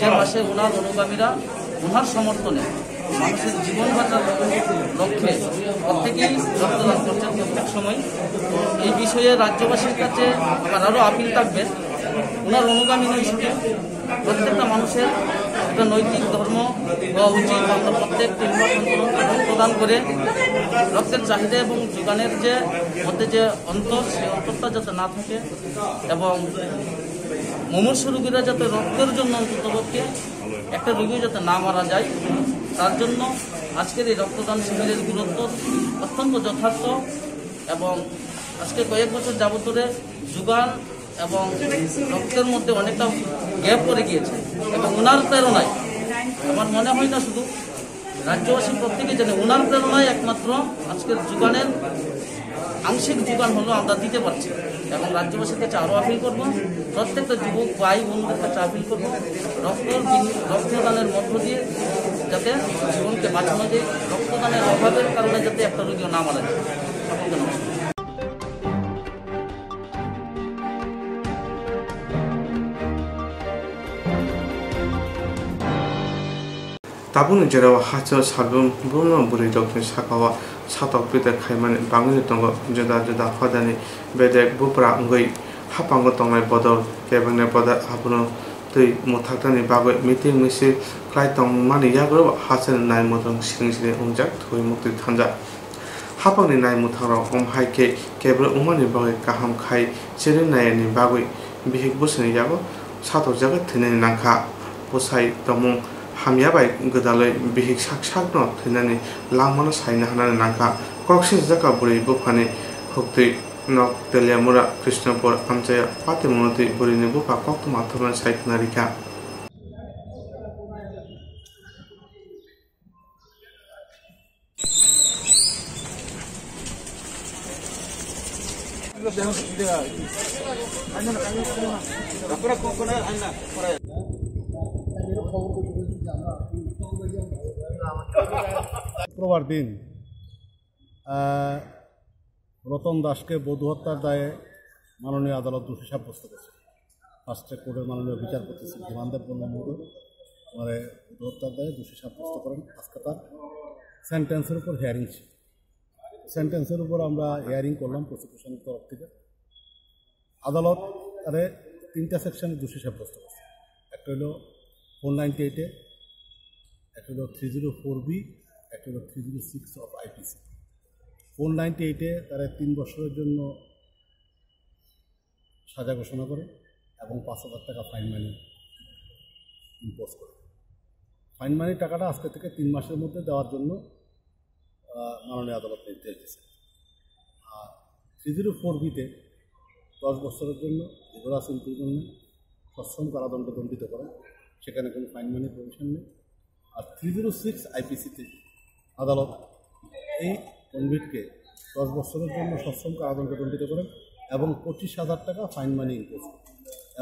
যে মাসে ওনার অনুগামীরা ওনার সমর্থনে মানুষের জীবন বাঁচার লক্ষ্যে প্রত্যেকেই রক্তদান করছেন প্রত্যেক সময়। এই বিষয়ে রাজ্যবাসীর কাছে আমার আরও আপিল থাকবে, ওনার অনুগামী নয় শুধু, প্রত্যেকটা মানুষের একটা নৈতিক ধর্ম হওয়া উচিত। আমরা প্রত্যেক তিনবার অন্তর অন্তর রক্তদান করে রক্তের চাহিদা এবং যোগানের যে মধ্যে যে অন্তর, সেই অন্তরটা যাতে না থাকে এবং মুমূর্ষু রোগীরা যাতে রক্তের জন্য অন্ততপক্ষে একটা রোগীও যাতে না মারা যায়, তার জন্য আজকের এই রক্তদান শিবিরের গুরুত্ব অত্যন্ত যথার্থ। এবং আজকে কয়েক বছর যাবত ধরে যোগান এবং রক্তের মধ্যে অনেকটা গ্যাপ পড়ে গিয়েছে এবং ওনার প্রেরণায়, আমার মনে হয় না শুধু রাজ্যবাসী প্রত্যেকে জানে, ওনার প্রেরণায় একমাত্র আজকের যোগানের আংশিক যোগান হলো আমরা দিতে পারছি। এবং রাজ্যবাসীর কাছে আরও আপিল করব, প্রত্যেকটা যুবক ভাই বোনদের কাছে আপিল করব, রক্তর বিনি-, রক্তদানের মধ্য দিয়ে যাতে জীবনকে বাঁচানো যায়, রক্তদানের অভাবের কারণে যাতে একটা রোগীও না মারা যায়। সকলকে নমস্কার। Tabukni jorao hasteo salbrum bumno bwrwirokni sakao satok piter khaimani bagwino tongo juda juda hodani bedek bupra wngwi. Haphango tongnai bodol kebengni bodol abono twi mwthaknani bagwi meeting misil khlai tongmani yagulo hasteni nai mwthang siring siring wngjak thwi muktwi thanjak. Haphangni nai mwthangrok wng hai khe kebrwi wngmani bagwi kaham khai chiri naiyani bagwi bihik bwswini yago satorjagwi thwinani nangkha. Bwsai tongmung hamya bai gwdalwi bihik sak sakno thwinani langmano saina hwnani nangkha. Kok sijak bwrwi buphani khuktwi nok Teliamura, Krishnapur, amchaya patimungno twi bwrwini bupha koktwma thumnani sai khwna rikha. শুক্রবার দিন, আহ, রতন দাসকে বধূ হত্যার দায়ে মাননীয় আদালত দোষী সাব্যস্ত করেছে। ফার্স্ট ট্র্যাক কোর্টের মাননীয় বিচারপতি শ্রী ধীমান দেব বর্মা মহোদয় ওনারে বধূ হত্যার দায়ে দোষী সাব্যস্ত করেন। আজকে তার সেন্টেন্সের উপর হিয়ারিং ছিল। সেন্টেন্সের উপর আমরা হিয়ারিং করলাম প্রসিকিউশনের তরফ থেকে। আদালত তারে তিনটা সেকশনে দোষী সাব্যস্ত করছে। একটা হলো ফোর নাইনটি এইটে, একটা হলো থ্রি জিরো ফোর বি, একটা হলো three zero six of IPC. Four ninety এইটে তারা তিন বছরের জন্য সাজা ঘোষণা করে এবং পাঁচ হাজার টাকা ফাইন মানি ইম্পোজ করে। ফাইন মানি টাকাটা আজকে থেকে তিন মাসের মধ্যে দেওয়ার জন্য, আহ, মাননীয় আদালত নির্দেশ দিয়েছে। আর থ্রি জিরো ফোর বিতে দশ বছরের জন্য রিগোরাস ইমপ্রিজনমেন্ট, সশ্রম কারাদণ্ড দণ্ডিত করেন, সেখানে কোনো ফাইন মানি প্রভিশন নেই। আর থ্রি জিরো সিক্স আইপিসিতে আদালত এই কনভিক্টকে দশ বছরের জন্য সশ্রম কারাদণ্ড দণ্ডিত করেন এবং পঁচিশ হাজার টাকা ফাইন মানি ইম্পোজ করেন।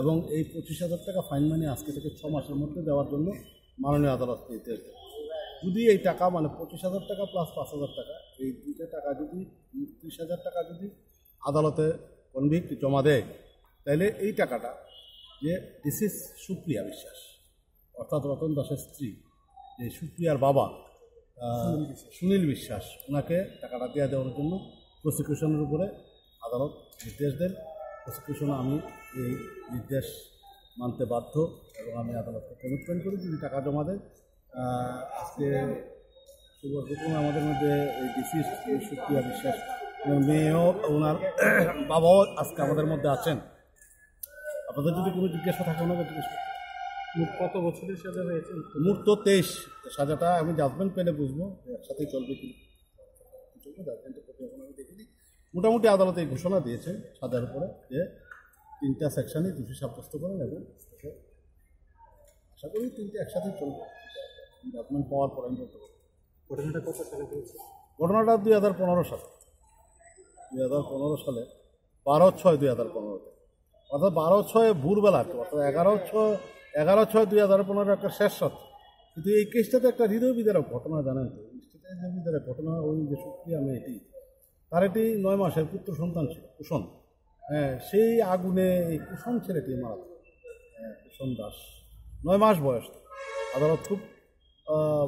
এবং এই পঁচিশ হাজার টাকা ফাইন মানি আজকে থেকে ছ মাসের মধ্যে দেওয়ার জন্য মাননীয় আদালত নির্দেশ দেন। যদি এই টাকা, মানে পঁচিশ হাজার টাকা প্লাস পাঁচ হাজার টাকা, এই দুইটা টাকা যদি, ত্রিশ হাজার টাকা যদি আদালতে কনভিক্ট জমা দেয়, তাহলে এই টাকাটা, যে ডিসিজ সুপ্রিয়া বিশ্বাস, অর্থাৎ রতন দাসের স্ত্রী, যে সুপ্রিয়ার বাবা, আহ, সুনীল বিশ্বাস। সুনীল বিশ্বাস, ওনাকে টাকাটা দিয়ে দেওয়ার জন্য প্রসিকিউশনের উপরে আদালত নির্দেশ দেন। প্রসিকিউশন, আমি এই নির্দেশ মানতে বাধ্য এবং আমি আদালতকে কমিটমেন্ট করি যদি টাকা জমা দেয়। আহ, আজকে শুভ ঘটনা আমাদের মধ্যে এই ডিসিজ সুপ্রিয়া বিশ্বাস, ওনার মেয়েও, ওনার বাবাও আজকে আমাদের মধ্যে আছেন। আপনাদের যদি কোনো জিজ্ঞাসা থাকে, ওনাকে জিজ্ঞেস করুন। মোট কত বছরের সাজা হয়েছে? মোট তো তেইশ। সাজাটা আমি জাজমেন্ট পেলে বুঝবো, একসাথেই চলবে কি চলবে, জাজমেন্টের কপি এখন আমি দেখিনি। মোটামুটি আদালতে এই ঘোষণা দিয়েছেন সাজার উপরে যে তিনটা সেকশনে দোষী সাব্যস্ত করেন এবং আশা করি তিনটে একসাথে চলবে। জাজমেন্ট পাওয়ার পরে আমি বলতে পারবো। ঘটনাটা কত সালে হয়েছে? ঘটনাটা দুই হাজার পনেরো সালে, দুই হাজার পনেরো সালে, বারো ছয় দুই হাজার পনেরোতে, অর্থাৎ বারো ছয় ভোরবেলা আর কি, অর্থাৎ এগারো ছয়, এগারো ছয় দুই হাজার পনেরো একটা শেষ রাত। কিন্তু এই কেসটা তো একটা হৃদয় বিদারক ঘটনা, জানেন তো, হৃদয় বিদারক ঘটনা। ওই যে সুপ্রিয়া মেয়েটি, তার একটি নয় মাসের পুত্র সন্তান ছিল, কুষণ। হ্যাঁ, সেই আগুনে এই কুষণ ছেলেটি মারা যায়। হ্যাঁ, কুষণ দাস, নয় মাস বয়স। আদালত খুব, আহ,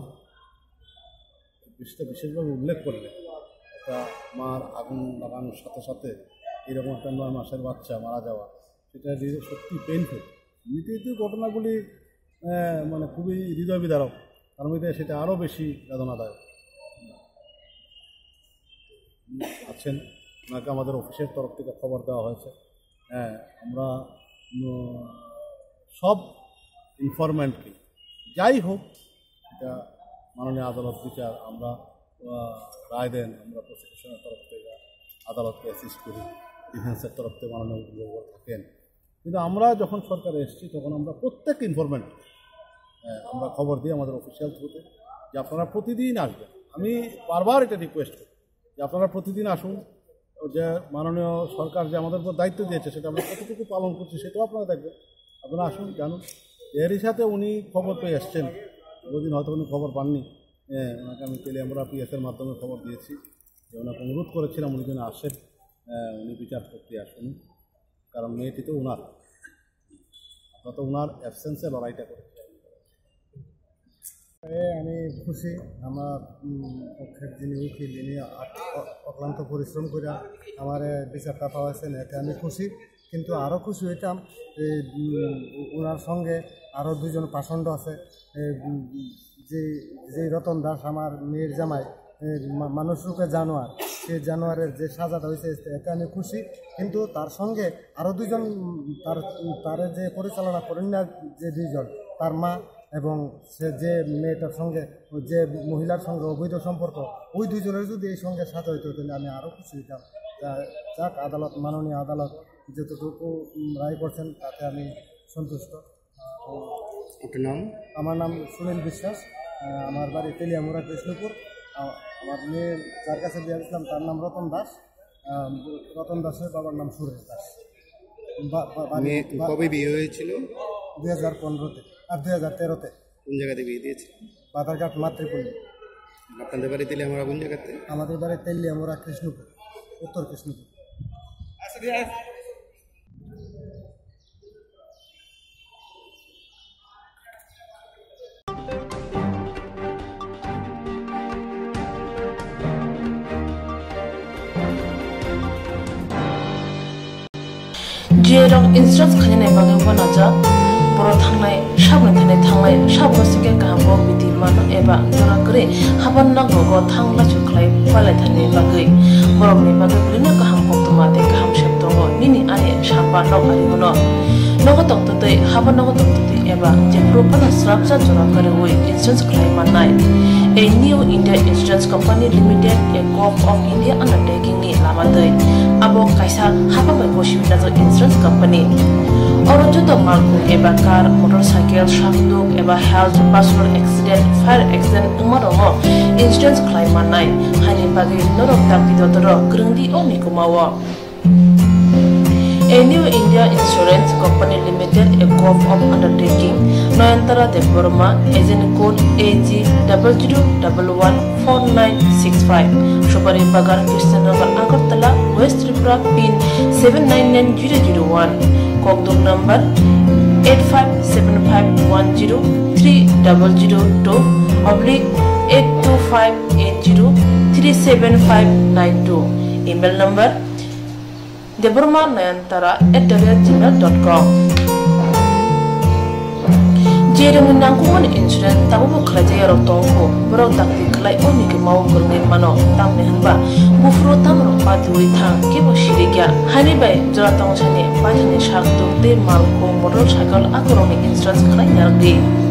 বিষয়টা বিশেষভাবে উল্লেখ করলেন, একটা মার আগুন লাগানোর সাথে সাথে এরকম একটা নয় মাসের বাচ্চা মারা যাওয়া, সেটা যে সত্যি পেইনফুল। এমনিতেই তো ঘটনাগুলি, আহ, মানে, খুবই হৃদয় বিদারক, তার মধ্যে সেটা আরও বেশি বেদনাদায়ক। আছেন, ওনাকে আমাদের অফিসের তরফ থেকে খবর দেওয়া হয়েছে। হ্যাঁ, আমরা, উম, সব ইনফরমেন্টকে, যাই হোক, এটা মাননীয় আদালত বিচার, আমরা, আহ, রায় দেন, আমরা প্রসিকিউশনের তরফ থেকে আদালতকে অ্যাসিস্ট করি, ডিফেন্সের তরফ থেকে মাননীয় অভিভাবক থাকেন। কিন্তু আমরা যখন সরকারে এসেছি, তখন আমরা প্রত্যেক ইনফরমেন্ট, আহ, আমরা খবর দিই আমাদের অফিসিয়াল থ্রুতে যে আপনারা প্রতিদিন আসবেন। আমি বারবার এটা রিকোয়েস্ট করি যে আপনারা প্রতিদিন আসুন, যে মাননীয় সরকার যে আমাদের উপর দায়িত্ব দিয়েছে, সেটা আমরা কতটুকু পালন করছি, সেটাও আপনারা দেখবেন। আপনারা আসুন, জানুন। এরই সাথে উনি খবর পেয়ে এসছেন, বহুদিন হয়তো উনি খবর পাননি। হ্যাঁ, ওনাকে আমি টেলি আমরা পিএস এর মাধ্যমে খবর দিয়েছি, যে ওনাকে অনুরোধ করেছিলাম উনি যেন আসেন, হ্যাঁ, উনি বিচার করতে আসুন, কারণ মেয়েটি তো ওনার, আমরা তো ওনার অ্যাবসেন্সে লড়াইটা করেছি। এ, আমি খুশি, আমার, উম, পক্ষের যিনি উকিল, যিনি আ-, অ-, অক্লান্ত পরিশ্রম করে আমার, এ, বিচারটা পাওয়াচ্ছেন, এতে আমি খুশি। কিন্তু আরও খুশি হইতাম, এ, উম, ওনার সঙ্গে আরও দুজন পাষণ্ড আছে, এ, উম, যে, যে রতন দাস আমার মেয়ের জামাই, এ, মা-, মানুষ রূপে জানোয়ার, সেই জানোয়ারের যে সাজাটা হয়েছে এতে আমি খুশি। কিন্তু তার সঙ্গে আরও দুজন, উম, তার, তার যে পরিচালনা করেন না, যে দুইজন, তার মা এবং সে যে মেয়েটার সঙ্গে, যে মহিলার সঙ্গে অবৈধ সম্পর্ক, ওই দুইজনের যদি এই সঙ্গে সাজা হইতো, তাহলে আমি আরও খুশি হইতাম। যা-, যাক, আদালত, মাননীয় আদালত যতটুকু, উম, রায় করছেন, তাতে আমি সন্তুষ্ট। আপনার নাম? আমার নাম সুনীল বিশ্বাস। আহ, আমার বাড়ি তেলিয়ামুড়া, কৃষ্ণপুর। আ-, আমার মেয়ে যার কাছে বিয়ে দিয়েছিলাম, তার নাম রতন দাস। আহ, রতন দাসের বাবার নাম সুরেশ দাস। বা-, বা-, বাড়ি মেয়ে বা-, কবে বিয়ে হয়েছিল? দুই হাজার পনেরোতে, আর দুই হাজার তেরোতে। কোন জায়গাতে বিয়ে দিয়েছিল? বাধারঘাট মাতৃপল্লী। আপনাদের বাড়ি তেলিয়ামুড়া কোন জায়গাতে? আমাদের বাড়ি তেলিয়ামুড়া, কৃষ্ণপুর, উত্তর Krishnapur. Jerok insurance khainani bagwi uanajak, borok thangnai, saboni thani thangnai, saboni singkhe kaham kok bidi mano eba jora kwrwi haban nokrogo thang lachu khlai palai thani bagwi. Borokni bagwi bwrwino kaham koktwma tei kaham sep tongo, nini ani sapa nok ari uno. Nogo tongtwtwi, haban nogo tongtwtwi eba jephuru phano srapsa jora kwrwi insurance khlai mannai. A New India Insurance Company Limited, a Govt of India undertaking ni lama twi. Abo kaisa hapang bai bosi wngjak insurance company. Oro joto malkhung eba car, motorcycle, sakduk eba health, personal accident, fire accident wngma rokno insurance khlai mannai. Haini bagwi norok dakti dotoro kwrwng di o mikuma o. A New India Insurance Company Limited, a Govt of undertaking, Nayantara Debbarma, agent code A G double zero double one four nine six five, Subari Bagan, Krishnanagar, Agartala, West Tripura, pin seven nine nine zero zero one, kokduk number eight five seven five one zero three double zero two oblique eight two five eight zero three seven five nine two, email number Debbarma Nayantara at the rate gmail dot com. Jerokni nangkukmani insurance tabukbo khlaijak yarok tongo, borok dakti khlai o mikuma o kwrwngwi mano, tamni hwnba buphuru tamrok patiwi thang, kebo sirikya. Haini bai jora tongthani paithani sak tuk tei malkhung, motorcycle, akorokni insurance khlai narwkdi.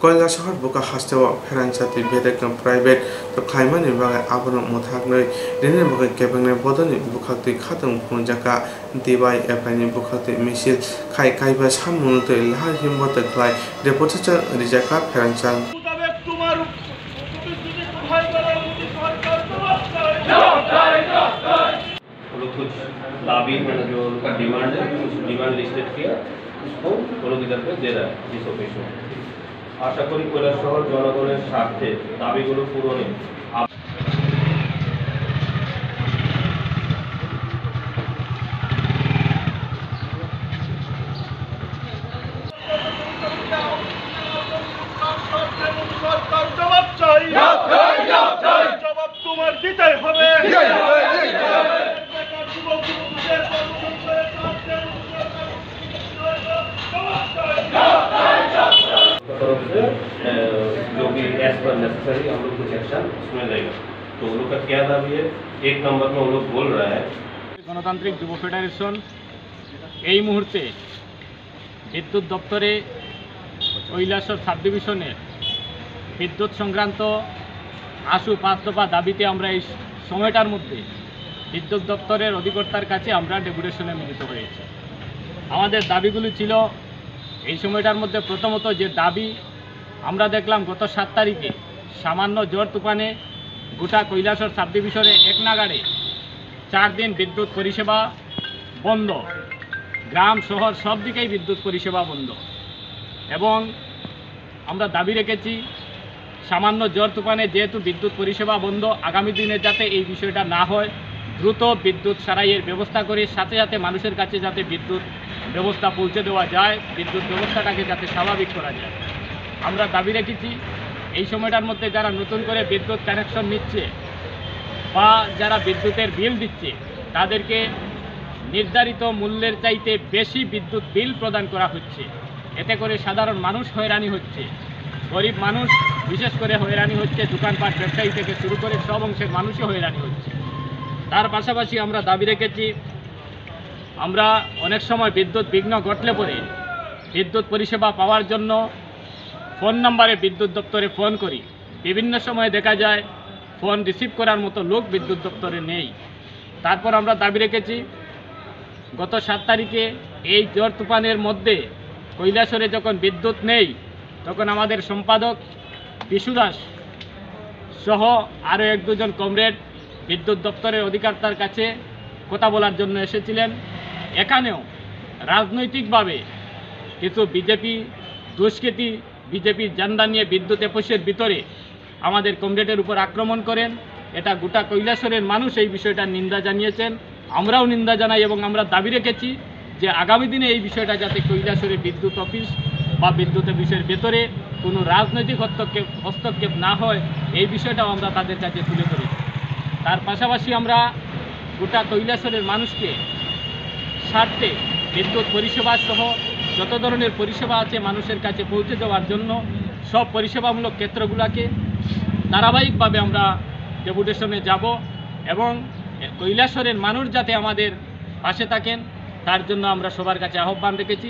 Kailasahar bwkha hasteo pherangsa twi bedekno private khlaimani bagwi abono mwthaknwi rinani bagwi kebengni bodolni bwkhaktwi khatungni phunukjakha. Dibai Ephraini bwkhaktwi misil khai kaiba samungno twi lahai himbo twi khlai reporter rijak kha pherangsa. মোতাবেক তোমার প্রতিশ্রুতি কোথায় গেল মোদী সরকার? জবাব চাই। हम लोग कुछ दाबी, मतलब जो उनका डिमांड है, कुछ डिमांड लिस्टेड किया, उसको वो लोग इधर पे दे रहा है, जिस ऑफिस में। আশা করি কৈলাসহর জনগণের স্বার্থে দাবিগুলো পূরণে আপ- সরকার জবাব চাই। জবাব তোমার দিতে হবে। तरफ से, अ, जो भी एज पर नेसेसरी हम लोग कुछ एक्शन उसमें लेगा। तो उन लोग का क्या दाबी है? एक नंबर में वो लोग बोल रहा है। গণতান্ত্রিক যুব ফেডারেশন এই মুহূর্তে বিদ্যুৎ দপ্তরে কৈলাসহর সাবডিভিশনের বিদ্যুৎ সংক্রান্ত আশু পাঁচ দফা দাবিতে আমরা এই সময়টার মধ্যে বিদ্যুৎ দপ্তরের অধিকর্তার কাছে আমরা ডেপুটেশনে মিলিত হয়েছি। আমাদের দাবিগুলি ছিল এই সময়টার মধ্যে প্রথমত যে দাবি, আমরা দেখলাম গত সাত তারিখে সামান্য ঝড় তুফানে গোটা কৈলাসহর সাবডিভিশনে এক নাগাড়ে চার দিন বিদ্যুৎ পরিষেবা বন্ধ, গ্রাম শহর সব দিকেই বিদ্যুৎ পরিষেবা বন্ধ। এবং আমরা দাবি রেখেছি সামান্য ঝড় তুফানে যেহেতু বিদ্যুৎ পরিষেবা বন্ধ, আগামী দিনে যাতে এই বিষয়টা না হয়, দ্রুত বিদ্যুৎ সারাইয়ের ব্যবস্থা করে সাথে সাথে মানুষের কাছে যাতে বিদ্যুৎ ব্যবস্থা পৌঁছে দেওয়া যায়, বিদ্যুৎ ব্যবস্থাটাকে যাতে স্বাভাবিক করা যায়। আমরা দাবি রেখেছি এই সময়টার মধ্যে যারা নতুন করে বিদ্যুৎ কানেকশন নিচ্ছে বা যারা বিদ্যুতের বিল দিচ্ছে, তাদেরকে নির্ধারিত মূল্যের চাইতে বেশি বিদ্যুৎ বিল প্রদান করা হচ্ছে। এতে করে সাধারণ মানুষ হয়রানি হচ্ছে, গরিব মানুষ, বিশেষ করে হয়রানি হচ্ছে দোকানপাট ব্যবসায়ী থেকে শুরু করে সব অংশের মানুষই হয়রানি হচ্ছে। তার পাশাপাশি আমরা দাবি রেখেছি, আমরা অনেক সময় বিদ্যুৎ বিঘ্ন ঘটলে পরে বিদ্যুৎ পরিষেবা পাওয়ার জন্য ফোন নাম্বারে বিদ্যুৎ দপ্তরে ফোন করি। বিভিন্ন সময় দেখা যায় ফোন রিসিভ করার মতো লোক বিদ্যুৎ দপ্তরে নেই। তারপর আমরা দাবি রেখেছি, গত সাত তারিখে এই ঝড় তুফানের মধ্যে কৈলাসহরে যখন বিদ্যুৎ নেই, তখন আমাদের সম্পাদক বিশু দাস সহ আরও এক দুজন কমরেড বিদ্যুৎ দপ্তরের অধিকর্তার কাছে কথা বলার জন্য এসেছিলেন। এখানেও রাজনৈতিকভাবে কিছু বিজেপি দুষ্কৃতী বিজেপির ঝান্ডা নিয়ে বিদ্যুৎ একুশের ভিতরে আমাদের কমরেডের উপর আক্রমণ করেন। এটা গোটা কৈলাসহরের মানুষ এই বিষয়টার নিন্দা জানিয়েছেন, আমরাও নিন্দা জানাই এবং আমরা দাবি রেখেছি যে আগামী দিনে এই বিষয়টা যাতে কৈলাসহরে বিদ্যুৎ অফিস বা বিদ্যুৎ অফিসের ভেতরে কোনো রাজনৈতিক হস্তক্ষেপ হস্তক্ষেপ না হয়, এই বিষয়টাও আমরা তাদের কাছে তুলে ধরেছি। তার পাশাপাশি আমরা গোটা কৈলাসহরের মানুষকে স্বার্থে বিদ্যুৎ পরিষেবা সহ যত ধরনের পরিষেবা আছে মানুষের কাছে পৌঁছে দেওয়ার জন্য সব পরিষেবামূলক ক্ষেত্রগুলোকে ধারাবাহিকভাবে আমরা ডেপুটেশনে যাব এবং কৈলাসহরের মানুষ যাতে আমাদের পাশে থাকেন, তার জন্য আমরা সবার কাছে আহ্বান রেখেছি।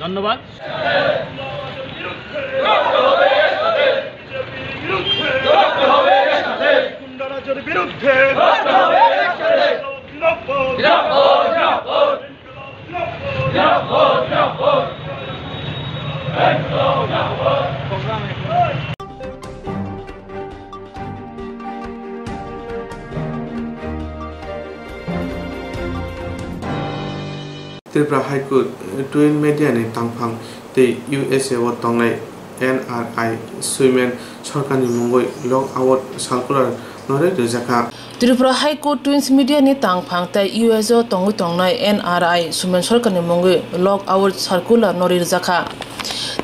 ধন্যবাদ। গুন্ডারাজের বিরুদ্ধে Tripura High Court, eh, Twin Media ni tangphang tei U S A o tongnai N R I Suimen Sarkarni mungwi log out circular no rwi rwjakha. Tripura High Court Twins Media ni tangphang tei U S A o tongwi tongnai N R I Suimen Sarkarni mungwi log out circular no rwi rwjakha.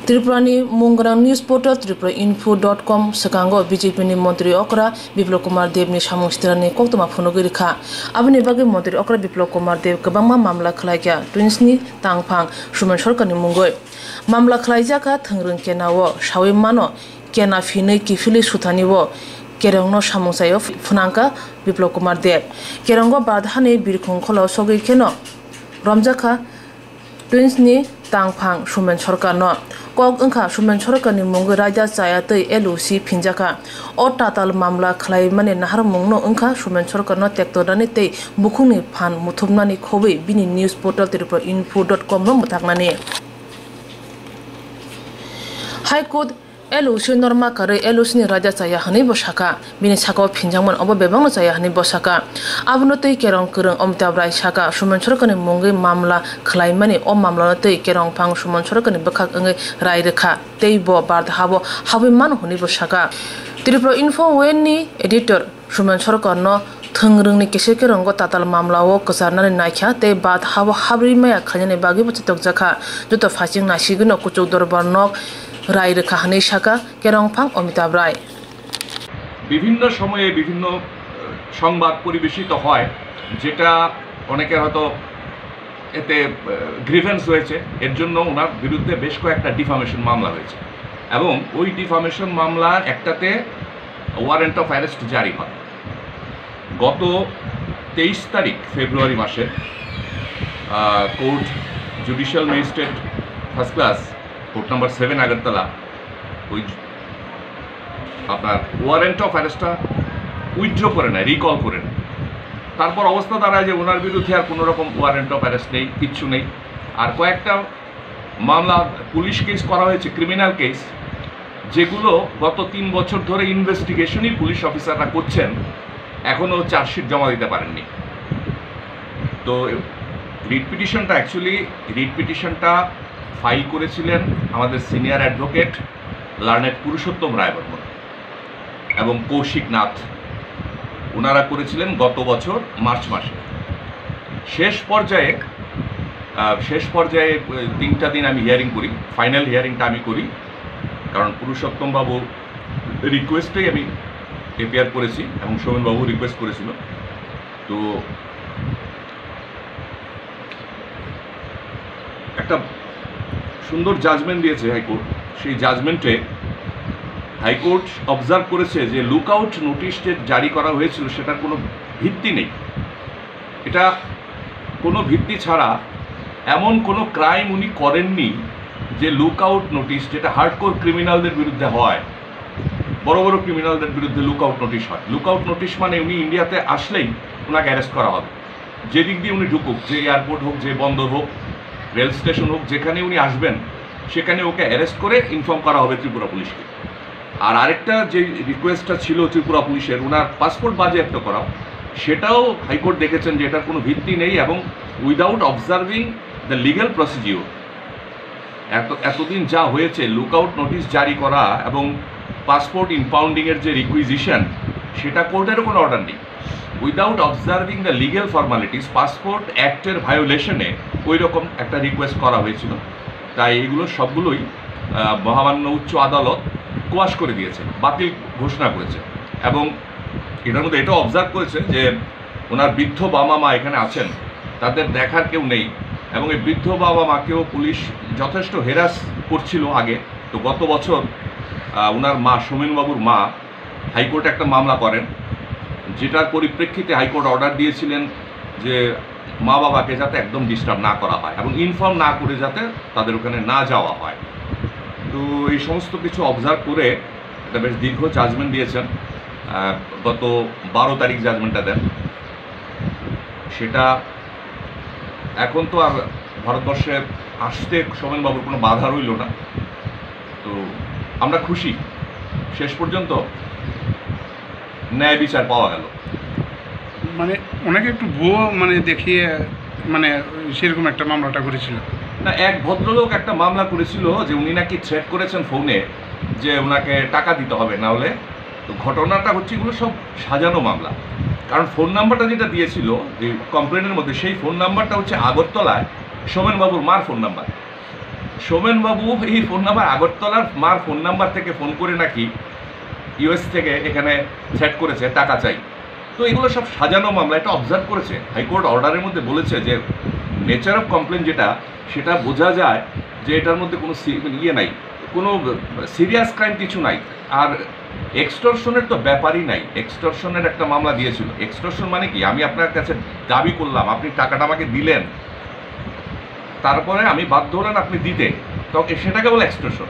Tripura ni munggrang news portal Tripura Info dot com swkango B J P ni montri okra Biplab Kumar Deb ni samung sitrani koktwma phunugwi rwkha. Aboni bagwi montri okra Biplab Kumar Deb kwbangma mamla khlaikha Twins ni tangphang Suimen Sarkarni mungwi. Mamla khlaijakha thwngrwng kena o sawi mano kena phinwi kiphilwi suthani o kerongno samung chai o ph-, phwnangkha Biplab Kumar Deb. Kerongo Bharat hani birkhung kholo sogwi kheno romjakha Twins ni tangphang Suimen Sarkarno. Kok wngkha Suimen Sarkarni mungwi raida chaya tei L O C phinjakha. O tatal mamla khlaimani naharmungno wngkha Suimen Sarkarno tektornani tei bukhukni phan muthupnani khobwi bini news portal Tripura Info dot com no mwthaknani. High Court L O C norma karwi L O C ni raida chaya hwnwi bo sakha. Bini sakao phinjakmani obo bebakno chaya hwnwi bo sakha. Abono twi kerong kwrwng Amitabh Rai sakha, Suimen Sarkarni mungwi mamla khlaimani o mamlano twi kerongphang Suimen Sarkarni bwkhak wngwi rai rwkha tei bo Bharat habo habwi mano hwnwi bo sakha. Tripura Info Win ni editor Suimen Sarkarno thwngrwngni kesir kerongo tatal mamlao kwcharnani naikha tei Bharat habo habrwi maya khlainani bagwibo chitokjakha. Joto phaising naisigwino kuchuk dorbar nok rai rwkha hwnwi sakha kerongphang Amitabh Rai. বিভিন্ন সময়ে বিভিন্ন, আহ, সংবাদ পরিবেশিত হয়, যেটা অনেকের হয়তো এতে, আহ, গ্রিভেন্স হয়েছে, এর জন্য ওনার বিরুদ্ধে বেশ কয়েকটা ডিফামেশন মামলা হয়েছে এবং ওই ডিফামেশন মামলার একটাতে ওয়ারেন্ট অফ অ্যারেস্ট জারি হয়। গত তেইশ তারিখ ফেব্রুয়ারি মাসের, আহ, court, judicial magistrate first class, court number seven Agartala, ওই আপনার ওয়ারেন্ট অফ অ্যারেস্টটা উইথড্র করে নেয়, রিকল করে নেয়। তারপর অবস্থা দাঁড়ায় যে ওনার বিরুদ্ধে আর কোনো রকম ওয়ারেন্ট অফ অ্যারেস্ট নেই, কিচ্ছু নেই। আর কয়েকটা মামলা, পুলিশ কেস করা হয়েছে, ক্রিমিনাল কেস, যেগুলো গত তিন বছর ধরে ইনভেস্টিগেশনই পুলিশ অফিসাররা করছেন, এখনও চার্জশিট জমা দিতে পারেননি। তো রিট পিটিশনটা, অ্যাকচুয়ালি রিট পিটিশনটা ফাইল করেছিলেন আমাদের সিনিয়র অ্যাডভোকেট লার্নেড পুরুষোত্তম রায়বর্মন। এবং কৌশিক নাথ, ওনারা করেছিলেন গত বছর মার্চ মাসে। শেষ পর্যায়ে আহ, শেষ পর্যায়ে আহ, তিনটা দিন আমি হিয়ারিং করি, ফাইনাল হিয়ারিংটা আমি করি, কারণ পুরুষোত্তম বাবু রিকোয়েস্টেই আমি অ্যাপিয়ার করেছি এবং সৌমেন বাবু রিকোয়েস্ট করেছিল। তো একটা সুন্দর জাজমেন্ট দিয়েছে হাইকোর্ট। সেই জাজমেন্টে হাইকোর্ট অবজার্ভ করেছে যে লুকআউট নোটিশ যে জারি করা হয়েছিল, সেটার কোনো ভিত্তি নেই। এটা কোনো ভিত্তি ছাড়া এমন কোনো ক্রাইম উনি করেননি যে লুকআউট নোটিশ, যেটা হার্ডকোর ক্রিমিনালদের বিরুদ্ধে হয়, বড় বড় ক্রিমিনালদের বিরুদ্ধে লুকআউট নোটিশ হয়। লুকআউট নোটিশ মানে উনি ইন্ডিয়াতে আসলেই ওনাকে অ্যারেস্ট করা হবে। যে দিক দিয়ে উনি ঢুকুক, যে এয়ারপোর্ট হোক, যে বন্দর হোক, রেল স্টেশন হোক, যেখানে উনি আসবেন, সেখানে ওকে অ্যারেস্ট করে ইনফর্ম করা হবে ত্রিপুরা পুলিশকে। আর আরেকটা যে রিকোয়েস্টটা ছিল ত্রিপুরা পুলিশের, ওনার পাসপোর্ট বাজেয়াপ্ত করা, সেটাও হাইকোর্ট দেখেছেন যে এটার কোনো ভিত্তি নেই এবং without observing the legal procedure. এত এতদিন যা হয়েছে, লুকআউট নোটিশ জারি করা এবং পাসপোর্ট ইম্পাউন্ডিংয়ের যে রিকুইজিশন, সেটা কোর্টেরও কোনো অর্ডার নেই। Without observing the legal formalities, passport অ্যাক্টের ভায়োলেশনে ওই রকম একটা রিকোয়েস্ট করা হয়েছিল। তাই এগুলো সবগুলোই আহ, মহামান্য উচ্চ আদালত কোয়াশ করে দিয়েছে, বাতিল ঘোষণা করেছে। এবং এটার মধ্যে এটাও অবজার্ভ করেছে যে ওনার বৃদ্ধ বাবা মা এখানে আছেন, তাদের দেখার কেউ নেই, এবং এই বৃদ্ধ বাবা মাকেও পুলিশ যথেষ্ট হেরাস করছিল আগে। তো গত বছর আহ, ওনার মা, সোমেনবাবুর মা, হাইকোর্টে একটা মামলা করেন, যেটার পরিপ্রেক্ষিতে হাইকোর্ট অর্ডার দিয়েছিলেন যে মা বাবাকে যাতে একদম ডিস্টার্ব না করা হয় এবং ইনফর্ম না করে যাতে তাদের ওখানে না যাওয়া হয়। তো এই সমস্ত কিছু অবজার্ভ করে একটা বেশ দীর্ঘ জাজমেন্ট দিয়েছেন। আহ, গত বারো তারিখ জাজমেন্টটা দেন। সেটা এখন তো আর ভারতবর্ষে আসতে সোমেনবাবুর কোনো বাধা রইল না। তো আমরা খুশি, শেষ পর্যন্ত ন্যায় বিচার পাওয়া গেল। মানে, ওনাকে একটু ভুয়ো, মানে, দেখিয়ে, মানে, সেরকম একটা মামলাটা করেছিল। না, এক ভদ্রলোক একটা মামলা করেছিল যে উনি নাকি থ্রেট করেছেন ফোনে যে ওনাকে টাকা দিতে হবে, না হলে। তো ঘটনাটা হচ্ছে এগুলো সব সাজানো মামলা, কারণ ফোন নাম্বারটা যেটা দিয়েছিল যে কমপ্লেনের মধ্যে, সেই ফোন নাম্বারটা হচ্ছে আগরতলায় সোমেনবাবুর মার ফোন নাম্বার। সোমেনবাবু এই ফোন নাম্বার, আগরতলার মার ফোন নাম্বার থেকে ফোন করে নাকি ইউএস থেকে এখানে চ্যাট করেছে, টাকা চাই। তো এগুলো সব সাজানো মামলা, এটা অবজার্ভ করেছে হাইকোর্ট, অর্ডারের মধ্যে বলেছে যে নেচার অফ কমপ্লেন যেটা, সেটা বোঝা যায় যে এটার মধ্যে কোনো সি-, ইয়ে নাই, কোনো সিরিয়াস ক্রাইম কিছু নাই। আর এক্সটর্শনের তো ব্যাপারই নাই। এক্সটর্শনের একটা মামলা দিয়েছিল। এক্সটর্শন মানে কি? আমি আপনার কাছে দাবি করলাম, আপনি টাকাটা আমাকে দিলেন, তারপরে আমি বাধ্য হলেন আপনি দিতে, তো এ-, সেটাকে বলে এক্সটর্শন।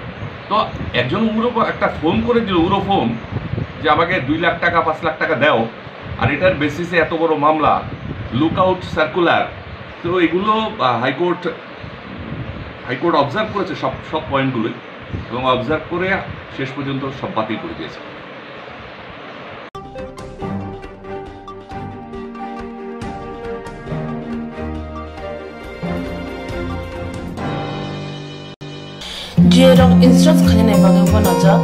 তো একজন উড়ো একটা ফোন করে দিল, উড়ো ফোন, যে আমাকে দুই লাখ টাকা, পাঁচ লাখ টাকা দাও, আর এটার বেসিসে এত বড় মামলা, লুকআউট সার্কুলার, তো এগুলো, আহ, হাইকোর্ট, হাইকোর্ট অবজার্ভ করেছে সব, সব পয়েন্টগুলোই, এবং অবজার্ভ করে শেষ পর্যন্ত সব বাতিল করে দিয়েছে। Jiyarok insurance khainani bagwi uanajak,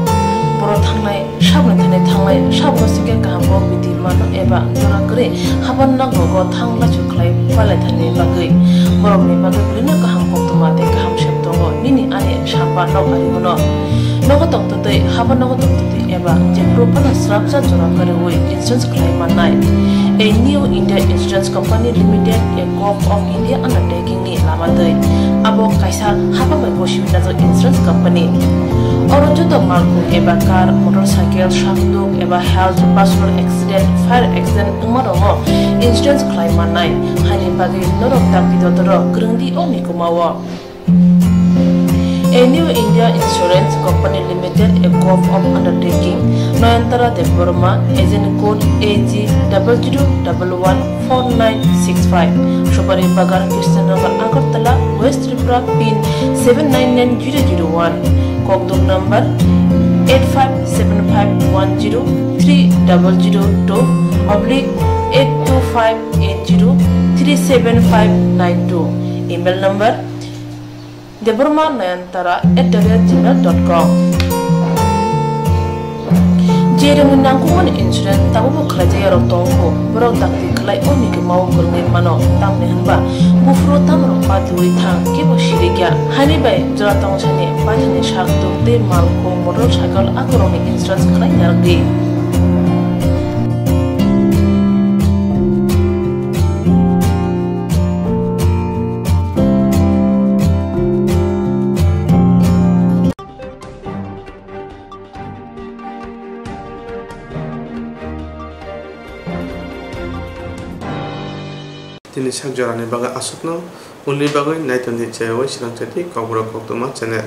borok thangnai saboni thani thanglai, saboni sikhe kaham kok bidi mano eba jora kwrwi haban nango go thang lachu khlai palai thani bagwi. Borokni bagwi bwrwino kaham koktwma tei kaham sep tongo nini ani samba nok ari bono. Nogo tongtwtwi, haban nogo tongtwtwi eba jephuru phano srapsa jora kwrwi insurance khlai mannai. A New India Insurance Company Limited, a Govt of India undertaking ni lama twi. Abo kaisa hapang bai bo simi najak insurance company. Oro joto malkhung eba car, motorcycle, sakduk eba health, personal accident, fire accident wngma rokno insurance khlai mannai. Haini bagwi norok dakti dodoro kwrwng di o mikuma o. A New India Insurance Company Limited, a Govt of undertaking, Noyantara Debbarma, agent code A G double zero double one four nine six five, Subari Bagan, Krishnanagar, Agartala, West Tripura, pin seven nine nine zero zero one, kokduk number eight five seven five one zero three double zero two oblique eight two five eight zero three seven five nine two, email number debbarma nayantara at the rate gmail dot com. J Berengwi nangkukmani insurance tabukbo khlaijakya rok tongo, borok dakti khlai o ni kwmao kwrwngwi mano, tamni hwnba buphuru tamrok patiwi thang kebo sirikya. Haini bai jora tongsani paithakni sak tuk tei mal khung motor cycle akorokni insurance khlai narwkdi. Tini sak jorani bagwi aswkno, hwnwi bagwi naitongdi chayawai swrangchati Kokborok Koktwma channel.